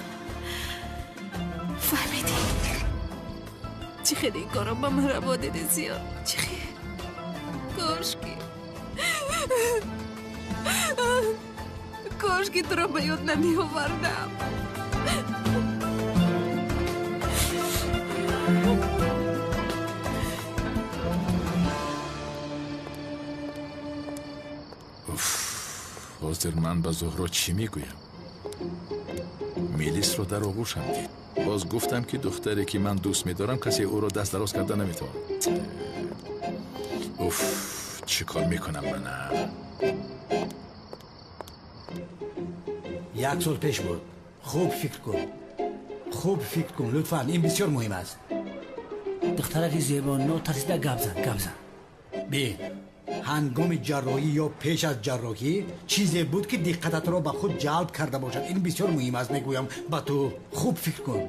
фаҳмидӣ? Чӣ хеле ин корро ба ман раво дидӣ, Зиё? Чӣ хел? Кошки туро ба ёд намеовардам. Ҳозир ман ба Зуҳро чӣ мегӯям? Мелисро дар оғӯшам дид. Боз гуфтам, ки духтаре ки ман дӯст медорам, касе ӯро даст дароз карда наметавонад. Уф, чӣ кор мекунам манам? Як сол пеш буд. Хуб фикр кун, хуб фикр кун, лутфан, ин бисёр муҳим аст. Духтараки зебо, нотарсида гап зан, гап зан. Бин, ҳангоми ҷарроҳӣ ё пеш аз ҷарроҳӣ чизе буд, ки диққататро ба худ ҷалб карда бошад. Ин бисёр муҳим аст, мегӯям ба ту. Хуб фикр кун.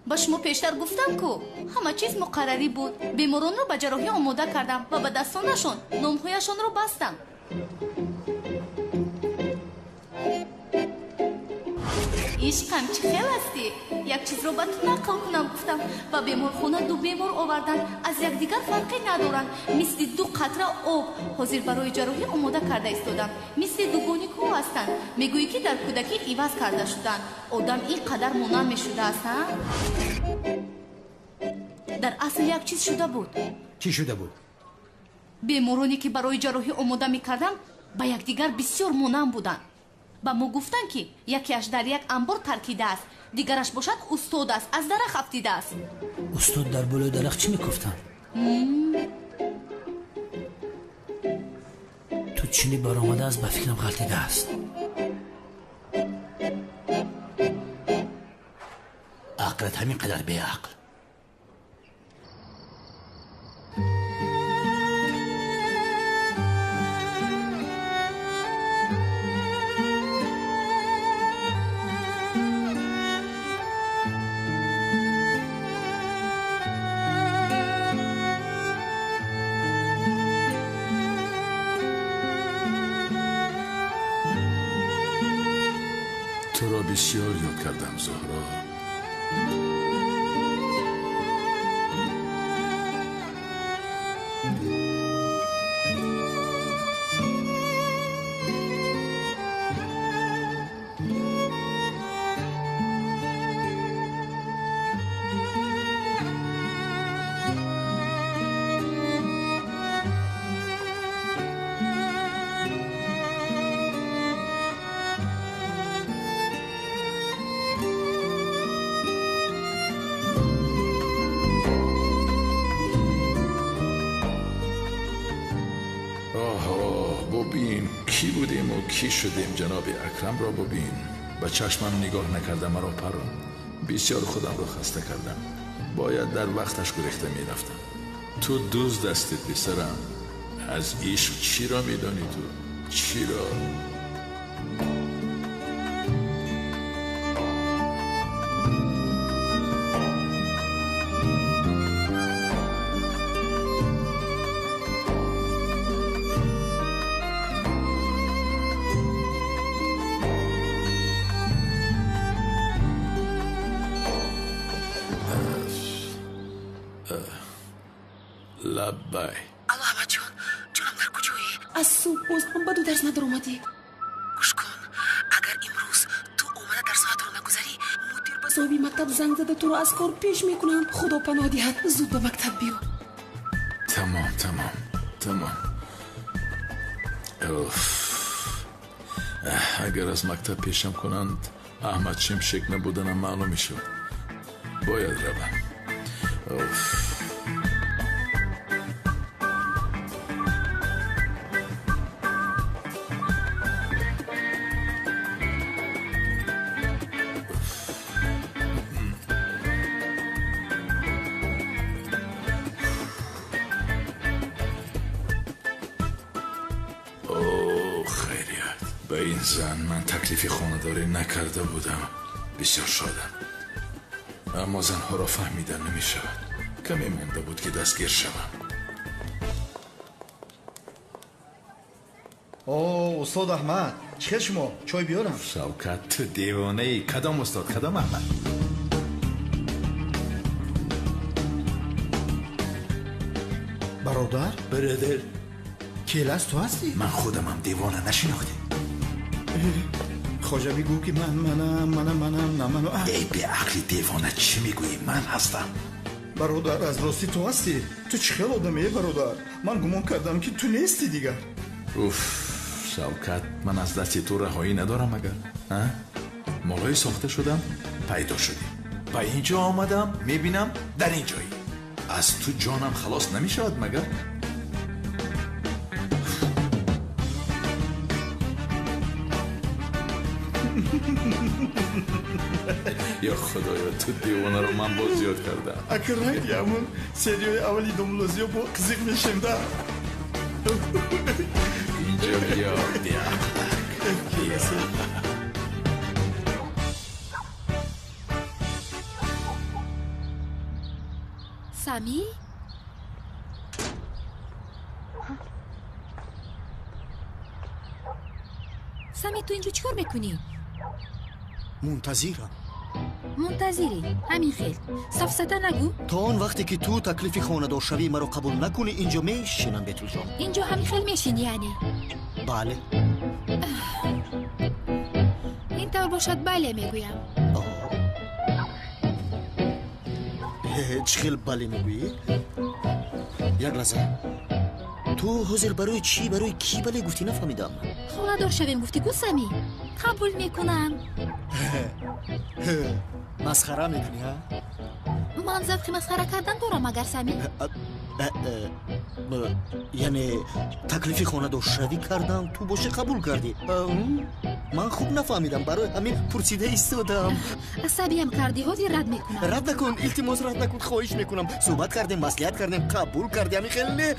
Ба шумо пештар гуфтам, ку ҳама чиз муқаррарӣ буд. Беморонро ба ҷарроҳӣ омода кардам ва ба дастонашон номҳояшонро бастам. Ишқам, чӣ хел ҳастӣ? Як чизро ба ту нақл кунам гуфтам. Ба беморхона ду бемор оварданд, аз якдигар фарқе надоранд, мисли ду қатра об. Ҳозир барои ҷарроҳӣ омода карда истодам. Мисли дугоникҳо ҳастанд. Мегӯӣ, ки дар кӯдакӣ иваз карда шуданд. Одам ин қадар монанд мешудааст, а? Дар асл як чиз шуда буд. Чӣ шуда буд? Бемороне ки барои ҷарроҳӣ омода мекардам, ба якдигар бисёр монанд буданд. Ба мо гуфтанд, ки якеаш дар як амбор таркидааст, дигараш бошад устод аст, аз дарахт афтидааст. Устод дар болои дарахт чӣ мекуфтанд? Ту чунӣ баромадааст, ба фикрам ғалтидааст. Ақлат ҳамин қадар беақл. Туро бисёр ёд кардам, Зуҳро. Бубин, кӣ будем ва кӣ шудем. Ҷаноби Акрам ро бубин. Ба чашмам нигоҳ накарда маро паронд. Бисёр худамро хаста кардам. Бояд дар вақташ гурехта мерафтам. Ту дузд ҳастӣ писарам. Аз ишқ чиро медонӣ ту? Чиро? Лаббай. Алло, Аҳмадҷон, ҷонам дар куҷоӣ? Аз субҳ боз ҳам ба ду дарс надаромадӣ. Гӯш кун, агар имрӯз ту омада дарсоатро нагузарӣ, мудир ба соҳиби мактаб занг зада туро аз кор пеш мекунанд. Худо паноҳ диҳад, зуд ба мактаб биё. Тамом, тамом, тамом. Агар аз мактаб пешам кунанд, Аҳмад Шимшек набуданам маълум мешавад. Бояд равам. Ба ин зан ман таклифи хонадорӣ накарда будам. Бисёр шодам. Аммо занҳоро фаҳмида намешавад. Каме монда буд ки дастгир шавам. О, устод Аҳмад, чӣ хел шумо? Чой биёрам? Шавкат, ту девонаи. Кадом устод, кадом Аҳмад? Бародар? Бародар. Келас ту ҳастӣ? Ман худамам девона нашинохтӣ. Хоҷа бигӯ ки ман манам, манам, манам, на ману. Эй беақли девона, чӣ мегӯӣ? Ман ҳастам. Бародар, аз ростӣ ту ҳастӣ? Ту чӣ хел одаме, бародар? Ман гумон кардам ки ту нестӣ дигар. Уф, Шавкат, ман аз дасти ту раҳоӣ надорам агар. Молҳои сохта шудам, пайдо шудӣ. Ба ин ҷо омадам, мебинам дар ин ҷоӣ. Аз ту ҷонам халос намешавад магар? Ё худоё, ту девонаро ман боз зиёд кардам. Акр ранги ҳамун сериёи аввали Домлозиё бо қизиқ мешем да. Инҷо биё, беақлак. Биё. Сами? Сами, ту инҷо чӣ кор мекунӣ? Мунтазирам. Мунтазирӣ? Ҳамин хел. Сафсата нагӯ. То он вақте ки ту таклифи хонадоршавии маро қабул накунӣ, инҷо мешинам, Бетулҷон. Инҷо ҳамин хел мешинӣ, яъне? Бале. Ин тавр бошад, бале мегӯям. Чӣ хел бале мегӯӣ? Як лаҳза. Ту ҳозир барои чӣ, барои кӣ бале гуфтӣ, нафаҳмидам. Хонадор шавем гуфтӣ ку, Сами? Қабул мекунам. Масхара мекунӣ, ҳа? Ман завқи масхара кардан дорам, агар Сами. Яъне таклифи хонадоршавӣ кардам, ту бошӣ қабул кардӣ. Ман хуб нафаҳмидам, барои ҳамин пурсида истодам. Асабиям кардӣ, ҳозир рад мекунам. Рад накун, илтимос, рад накун, хоҳиш мекунам. Суҳбат кардем, маслиҳат кардем, қабул кардӣ, ҳамин хел не?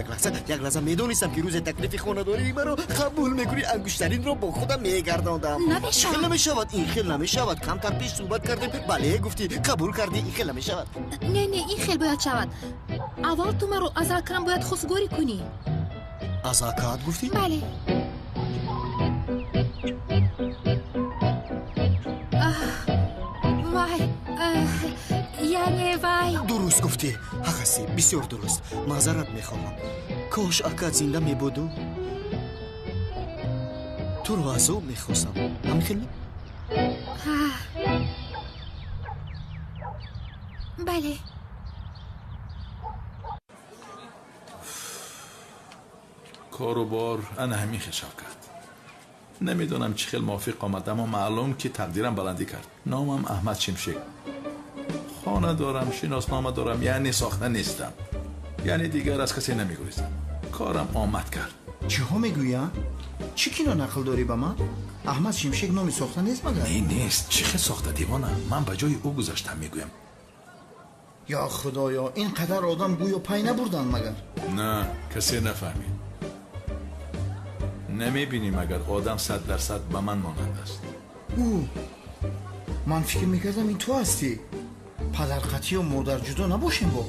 Як лаҳза, як лаҳза, медонистам ки рӯзе таклифи хонадории маро қабул мекунӣ, ангуштаринро бо худам мегардондам. Намешавад. Хел намешавад, ин хел намешавад. Камтар пеш суҳбат кардем, бале гуфтӣ, қабул кардӣ, ин хел намешавад. Не, не, ин хел бояд шавад. Аввал ту маро аз акам бояд хостгорӣ кунӣ. Аз акаат гуфтӣ? Бале. Вай, яъне вай. Дуруст гуфтӣ, ҳақ ҳастӣ, бисёр дуруст. Маъзарат мехоҳам. Кош акат зинда мебуду. Туро азоб мехостам. Ҳамин хел не? Бале. Кору бор ана ҳамин хел, Шавкат. Намедонам чӣ хел мувофиқ омад, аммо маълум ки тақдирам баландӣ кард. Номам Аҳмад Шимшек. Хона дорам, шиноснома дорам, яъне сохта нестам. Яъне дигар аз касе намегурезам. Корам омад кард. Чиҳо мегӯянд? Чӣ кино нақл дорӣ ба ман? Аҳмад Шимшек номи сохта нест магар? Не, нест. Чӣ хел сохта, девона? Ман ба ҷои ӯ гузаштам, мегӯям. Ё худоё, ин қадар одам гӯё пай набурданд магар? На, касе нафаҳмид. Намебинӣ магар одам 100% ба ман монанд аст. Ӯ, ман фикр мекардам ин ту ҳастӣ. Падарқатию модарҷудо набошем бо?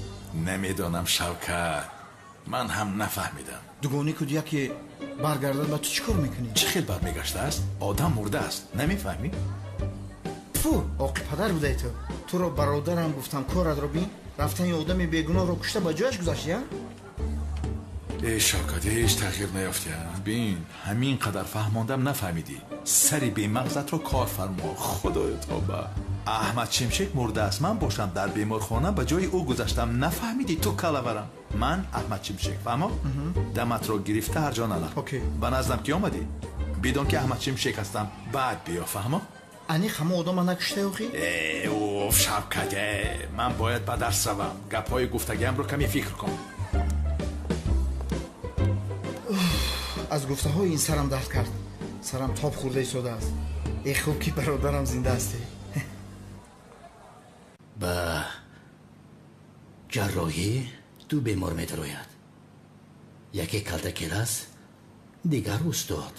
Намедонам, Шавкат, ман ҳам нафаҳмидам. Дугони куд яке баргардад, ба ту чӣ кор мекунӣ? Чӣ хел бармегаштааст? Одам мурдааст, намефаҳмӣ? Тфу, оқи падар будай ту. Туро бародарам гуфтам, коратро бин. Рафтани одами бегуноҳро кушта ба ҷояш гузашти, а? Эй Шавкат, ҳеҷ тағйир наёфтӣ. Бин, ҳамин қадар фаҳмондам, нафаҳмидӣ. Сари бемағзатро кор фармо. Худоё, тоба. Аҳмад Шимшек мурдааст, ман бошам дар беморхона ба ҷои ӯ гузаштам. Нафаҳмидӣ ту, калаварам? Ман Аҳмад Шимшек, фаҳмо? Даматро гирифта ҳар ҷо налақ. Ба наздам ки омадӣ, бидон ки Аҳмад Шимшек ҳастам. Баъд биё, фаҳмо? Аниқ ҳама одама накуштай охи? Э, уф, Шавкат, ман бояд ба дарс равам. Гапҳои гуфтагиамро каме фикр кун. Аз гуфтаҳои ин сарам дард кард. Сарам тоб хӯрда истодааст. Э, хуб ки бародарам зинда ҳастӣ. Ба ҷарроҳӣ ду бемор медарояд. Яке калтакелас, дигар устод.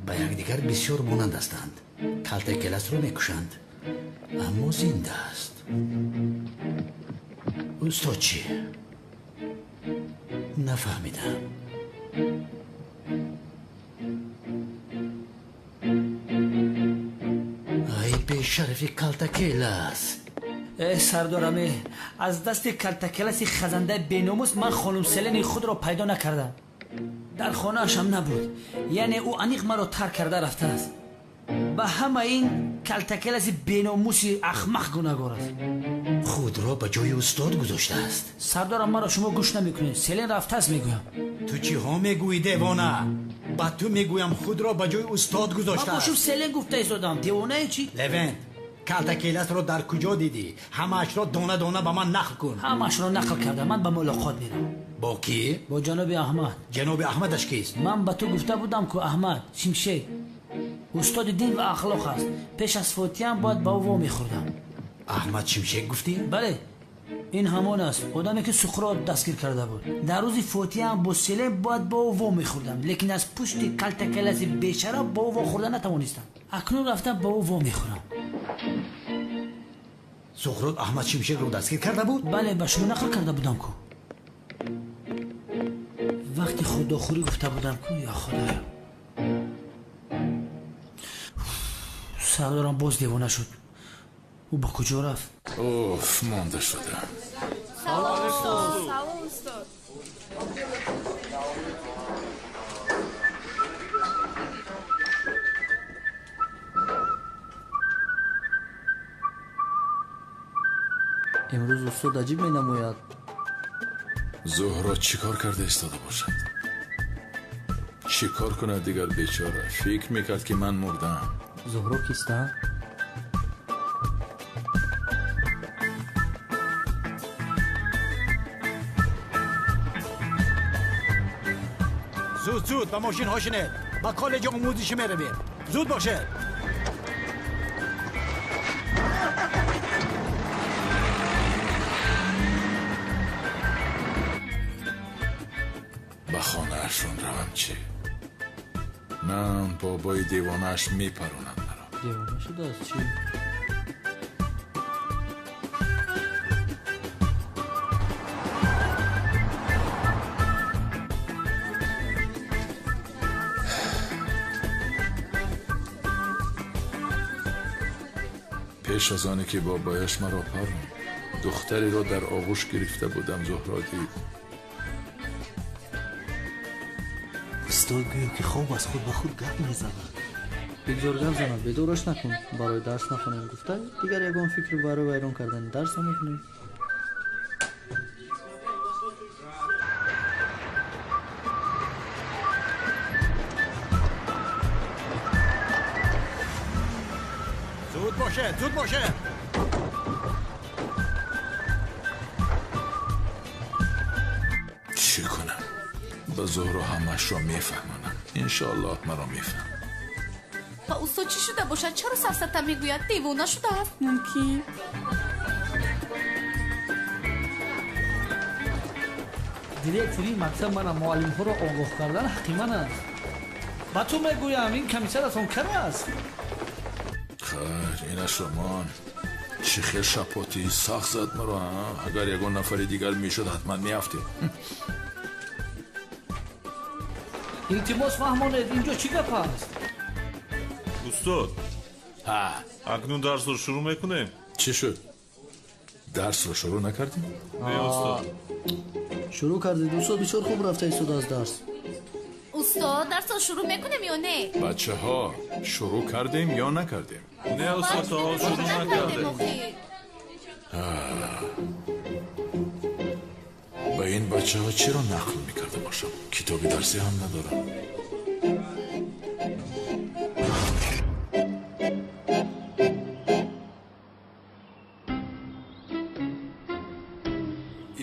Ба якдигар бисёр монанд ҳастанд. Калтакеласро мекушанд, аммо зинда аст. Устод чӣ? Нафаҳмидам. Ай бешарафи калтакелас! Э, сардораме, аз дасти калтакеласи хазандаи беномус ман хонум Селени худро пайдо накардам. Дар хонаашам набуд. Яъне ӯ аниқ маро тарк карда рафтааст. Ба ҳама ин калтакеласи беномуси ахмақ гунаҳгор аст. Худро ба ҷои устод гузоштааст. Сардорам, маро шумо гӯш намекунед. Селен рафтааст, мегӯям. Ту чиҳо мегӯӣ, девона? Ба ту мегӯям, худро ба ҷои устод гузоштааст. Ман бошум Селен гуфта истодам. Девонаи чӣ? Левент, калтакеласро дар куҷо дидӣ? Ҳамаашро дона дона ба ман нақл кун. Ҳамаашро нақл кардам. Ман ба мулоқот мерам. Бо кӣ? Бо ҷаноби Аҳмад. Ҷаноби Аҳмадаш кист? Ман ба ту гуфта будам ку Аҳмад Шимшек устоди дин ва ахлоқ аст. Пеш аз фотиҳам бояд ба ӯ вомехӯрдам. Аҳмад Шимшек гуфтӣ? Бале, ин ҳамон аст одаме ки Суқрот дастгир карда буд. Дар рӯзи фотиҳам бо Селен бояд ба ӯ вомехӯрдам, лекин аз пушти калтакеласи бешараф ба ӯ вохӯрда натавонистам. Акнун рафта ба ӯ вомехӯрам. Суқрот Аҳмад Шимшекро дастгир карда буд? Бале, ба шумо нақл карда будам ку. Вақти худохӯрӣ гуфта будам ку. Ё худоё, сардорам боз девона шуд. Ӯ ба куҷо рафт? Уф, монда шудам. Салом, устод. Салом, устод. Имрӯз устод аҷиб менамояд. Зуҳро чӣ кор карда истода бошад? Чӣ кор кунад дигар бечора? Фикр мекард ки ман мурдам. Зуҳро киста? Зуд зуд ба мошинҳо шинед, ба коллеҷи омӯзишӣ меравем. Зуд бошед. Ба хонаашон равам чӣ? На, бобои девонааш мепаронад маро. Девона шудааст чӣ? Пеш аз оне ки бобояш маро паронд, духтареро дар оғӯш гирифта будам. Зуҳро дид. Устод гӯё ки хоб аз худ ба худ гап мезанад. Бигзор гап занад, бедораш накун. Барои дарс нахонем гуфта, дигар ягон фикр барои вайрон кардани дарс намекунем. Зуд бошед, зуд бошед. Чӣ кунам? Ба Зуҳро ҳамашро мефаҳмонам. Иншоаллоҳ маро мефаҳмад. Ба устод чӣ шуда бошад? Чаро сафсата мегӯяд? Девона шудааст? Мумкин. Директори мактаб мана муаллимҳоро огоҳ кардан ҳаққи ман аст. Ба ту мегӯям, ин комиссаратон кар аст. Хайр, инаш роман. Чӣ хел шапоти сахт зад маро, агар ягон нафари дигар мешуд, ҳатман меафтед. Илтимос фаҳмонед, инҷо чӣ гап аст? Устод, акнун дарсро шурӯъ мекунем? Чӣ шуд? Дарсро шурӯъ накардем? Не, устод. Шурӯъ кардед, устод, бисёр хуб рафта истодааст дарс. Устод, дарсро шурӯъ мекунем ё не? Бачаҳо, шурӯъ кардем ё накардем? Не, устод, то ҳол шурӯъ накардем. Ба ин бачаҳо чиро нақл мекарда бошам? Китоби дарсӣ ҳам надорам.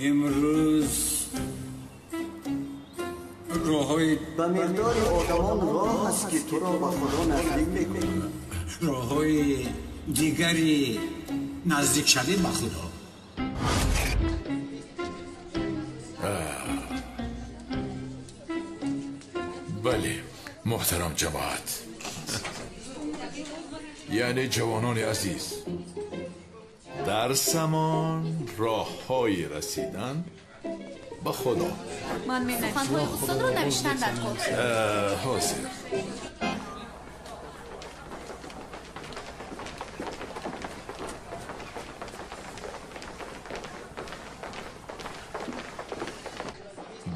Имрӯз роҳҳои ба миқдори одамон роҳ аст, ки туро ба Худо наздик мекунад. Роҳҳои дигари наздикшавӣ ба Худо. Бале, муҳтарам ҷамоат, яъне ҷавонони азиз, дарсамон роҳҳои расидан ба Худо. Ман суханҳои устодро навиштан дар кор. Ҳозир.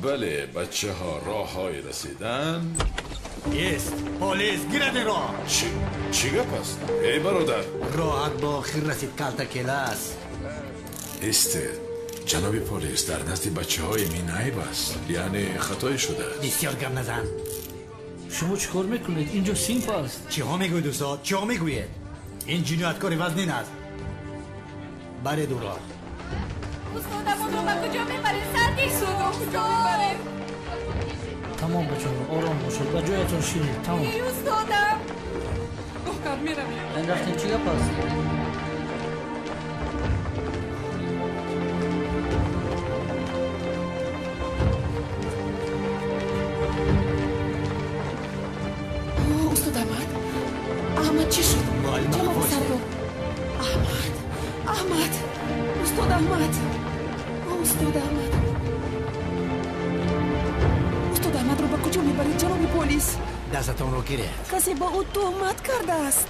Бале, бачаҳо, роҳҳои расидан Ест, полис, гирад инро! Чӣ гап аст? Эй бародар! Роҳат ба охир расид, калтакелас. Истед, ҷаноби полис, дар назди бачаҳои мин айб аст, яъне хатое шудааст. Бисёр гап назан. Шумо чӣ кор мекунед? Инҷо синф аст. Чиҳо мегӯед, устод? Чиҳо мегӯед? Ин ҷинояткори вазнин аст. Баред ӯро. Устодамонро ба куҷо мебаред? Сарди устодро куҷо мебаред? Тамом, бачаҳо, ором бошед, ба ҷоятон шинед. Тамом. Эй устодам! Гуҳкар, меравем. Ин рафтем, чӣ гап аст? Устод Аҳмад, Аҳмад чӣ шуд? Ҷаноби сардор. Аҳмад, Аҳмад, устод Аҳмад, устод Аҳмад. Устод Аҳмадро ба куҷо мебаред, ҷаноби полис? Дастатонро гиред. Касе ба ӯ туҳмат кардааст.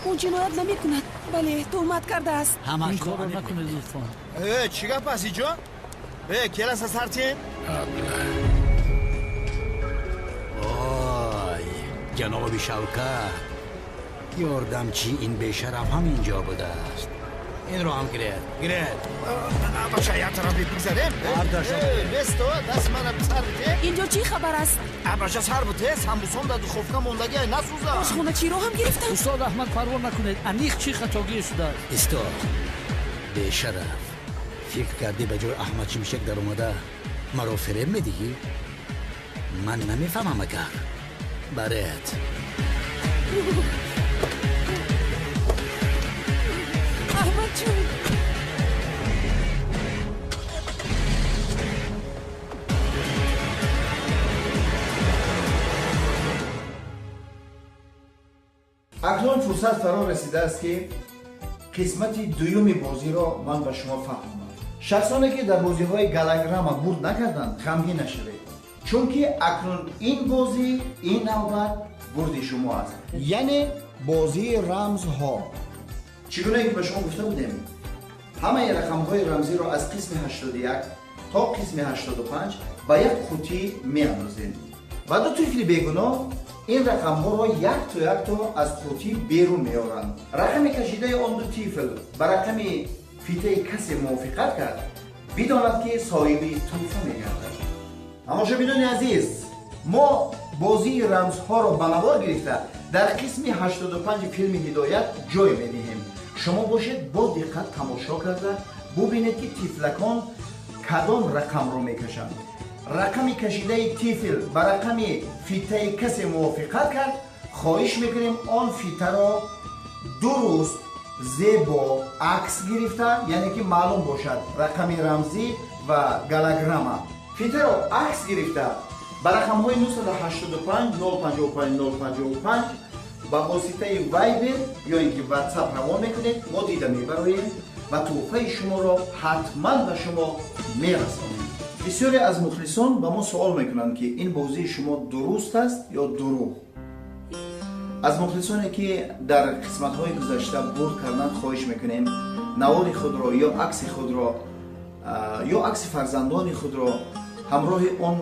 Ӯ ҷиноят намекунад. Бале, туҳмат кардааст. Ин корро накунед, лутфан. Чӣ гап аст инҷо? Келаса сартин? Ой, ҷаноби Шавкат, ёрдамчи ин бешараф ҳам инҷо будааст. Инро ҳам гиред, гиред. Бача, як тараф бигзарем. Бесто, даст мана сар бите. Инҷо чӣ хабар аст? Бача, сар бите, самбусон дар духовка мондагӣ насӯза. Ошхоначиро ҳам гирифтанд. Устод Аҳмад, парво накунед, аниқ чӣ хатогӣ шудааст? Истод, бешараф, фикр кардӣ ба ҷои Аҳмад Шимшек даромада маро фиреб медиҳӣ? Ман намефаҳмам агар. Баред. Аҳмадҷон! Акнун фурсат фаро расидааст, ки қисмати дуюми бозиро ман ба шумо фаҳмонам. Шахсоне ки дар бозиҳои галограмма бурд накарданд, ғамгин нашавед, чунки акнун ин бозӣ, ин навбат бурди шумо аст, яъне бозии рамзҳо. Чӣ гуна ки ба шумо гуфта будем, ҳамаи рақамҳои рамзиро аз қисми 81 то қисми 85 ба як қутӣ меандозем ва ду тифли бегуноҳ ин рақамҳоро якто якто аз қутӣ берун меоранд. Рақами кашидаи он ду тифл ба рақами фитаи касе мувофиқат кард, бидонад, ки соҳиби тӯҳфа мегардад. Тамошобинони азиз, мо бозии рамзҳоро ба навор гирифта дар қисми 85 филми Ҳидоят ҷой медиҳем. Шумо бошед, бо диққат тамошо карда бубинед, ки тифлакон кадом рақамро мекашанд. Рақами кашидаи тифл ба рақами фитаи касе мувофиқат кард, хоҳиш мекунем он фитаро дуруст, зебо акс гирифта, яъне ки маълум бошад рақами рамзӣ ва голограмма. Фитаро акс гирифта ба рақамҳои 985 055 055 ба воситаи Вайбер ё ин ки Ватсап равон мекунед, мо дида мебароем ва тӯҳфаи шуморо ҳатман ба шумо мерасонем. Бисёре аз мухлисон ба мо суол мекунанд, ки ин бозии шумо дуруст аст ё дурӯғ. Аз мухлисоне ки дар қисматҳои гузашта бурд карданд, хоҳиш мекунем навори худро ё акси худро ё акси фарзандони худро ҳамроҳи он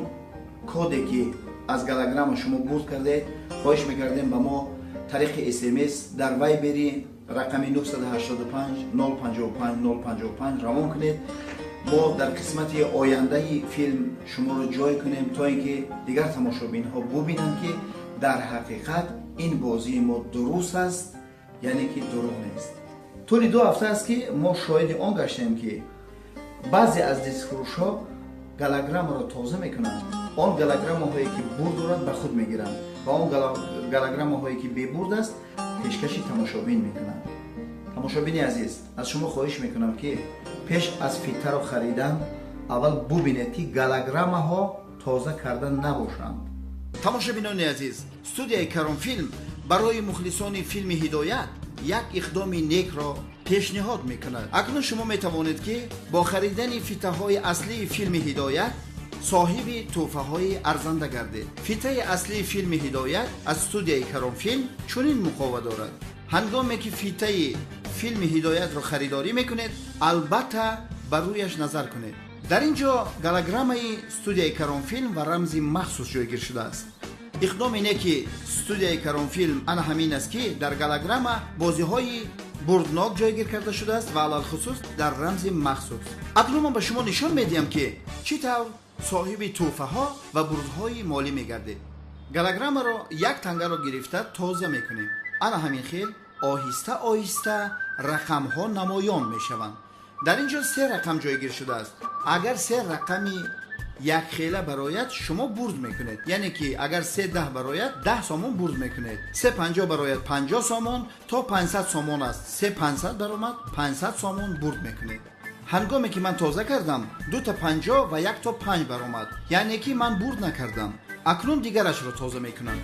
коде ки аз голограмма шумо бурд кардед, хоҳиш мекардем ба мо тариқи СМС дар Вайбери рақами 985 055 055 равон кунед. Мо дар қисмати ояндаи филм шуморо ҷой кунем, то ин ки дигар тамошобинҳо бубинанд, ки дар ҳақиқат ин бозии мо дуруст аст, яъне ки дурӯғ нест. Тӯли 2 ҳафта аст, ки мо шоҳиди он гаштем, ки баъзе аз дискфурӯшҳо голограммаро тоза мекунанд. Он голограммаҳое ки бурд дорад, ба худ мегиранд ва он голограммаҳое ки бебурд аст, пешкаши тамошобин мекунанд. Тамошобини азиз, аз шумо хоҳиш мекунам, ки пеш аз фитаро харидан аввал бубинед, ки голограммаҳо тоза карда набошанд. Тамошобинони азиз, студияи Каронфилм барои мухлисони филми Ҳидоят як иқдоми некро пешниҳод мекунад. Акнун шумо метавонед, ки бо харидани фитаҳои аслии филми Ҳидоят соҳиби тӯҳфаҳои арзанда гардед. Фитаи аслии филми Ҳидоят аз студияи Каронфилм чунин муқова дорад. Ҳангоме ки фитаи филми Ҳидоятро харидорӣ мекунед, албатта ба рӯяш назар кунед. Дар ин ҷо голограммаи студияи Каронфилм ва рамзи махсус ҷойгир шудааст. Иқдоми неки студияи Каронфилм ана ҳамин аст, ки дар голограмма бозиҳои бурднок ҷойгир карда шудааст ва алалхусус дар рамзи махсус. Акнун ман ба шумо нишон медиҳам, ки чӣ тавр соҳиби тӯҳфаҳо ва бурдҳои молӣ мегардед. Голограммаро як тангаро гирифта тоза мекунем. Ана ҳамин хел оҳиста оҳиста рақамҳо намоён мешаванд. Дар ин ҷо 3 рақам ҷойгир шудааст. Агар 3 рақами якхела барояд, шумо бурд мекунед. Яъне ки агар 3 10 барояд, 10 сомон бурд мекунед. 3 50 барояд, 50 сомон, то 500 сомон аст. 3 500 баромад, 500 сомон бурд мекунед. Ҳангоме ки ман тоза кардам, дута 50 ва якто 5 баромад, яъне ки ман бурд накардам. Акнун дигарашро тоза мекунам.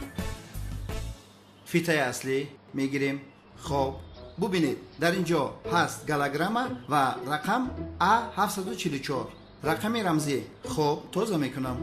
Фитаи аслӣ мегирем. Хоб, бубинед, дар ин ҷо ҳаст голограмма ва рақам А 744, рақами рамзӣ. Хоб, тоза мекунам.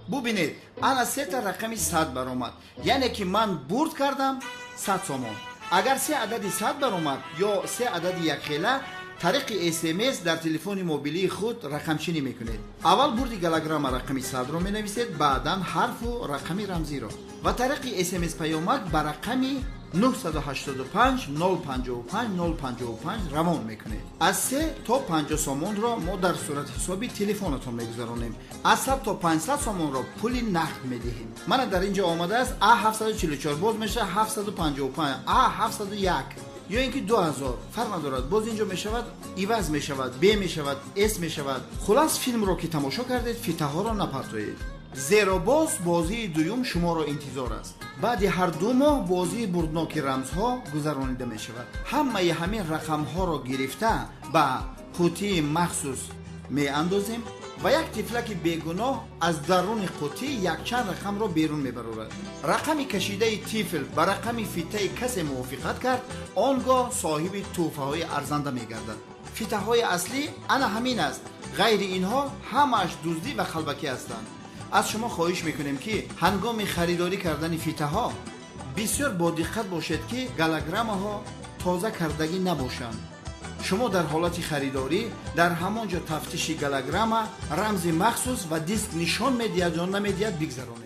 Бубинед, ана сета рақами 100 баромад, яъне ки ман бурд кардам 100 сомон. Агар се адади 100 баромад ё се адади якхела, тариқи СМС дар телефони мобилии худ рақамчинӣ мекунед. Аввал бурди голограмма рақами 100-ро менависед, баъдан ҳарфу рақами рамзиро ва тариқи СМС паёмак ба рақами 985 055 055 равон мекунед. Аз 3 то 50 сомонро мо дар сурати ҳисоби телефонатон мегузаронем, аз 100 то 500 сомонро пули нақд медиҳем. Мана дар ин ҷо омадааст А 744, боз мешавад 755, А 701 ё ин ки 2000, фарқ надорад. Боз ин ҷо мешавад, иваз мешавад, Б мешавад, С мешавад. Хулас, филмро ки тамошо кардед, фитаҳоро напартоед, зеро боз бозии дуюм шуморо интизор аст. Баъди ҳар 2 моҳ бозии бурдноки рамзҳо гузаронида мешавад. Ҳамаи ҳамин рақамҳоро гирифта ба қутии махсус меандозем ва як тифлаки бегуноҳ аз даруни қутӣ якчанд рақамро берун мебарорад. Рақами кашидаи тифл ба рақами фитаи касе мувофиқат кард, он гоҳ соҳиби тӯҳфаҳои арзанда мегардад. Фитаҳои аслӣ ана ҳамин аст, ғайри инҳо ҳамааш дуздӣ ва қалбакӣ ҳастанд. Аз шумо хоҳиш мекунем, ки ҳангоми харидорӣ кардани фитаҳо бисёр бодиққат бошед, ки голограммаҳо тоза кардагӣ набошанд. Шумо дар ҳолати харидорӣ дар ҳамон ҷо тафтиши голограмма, рамзи махсус ва диск нишон медиҳад ё намедиҳад бигзаронед.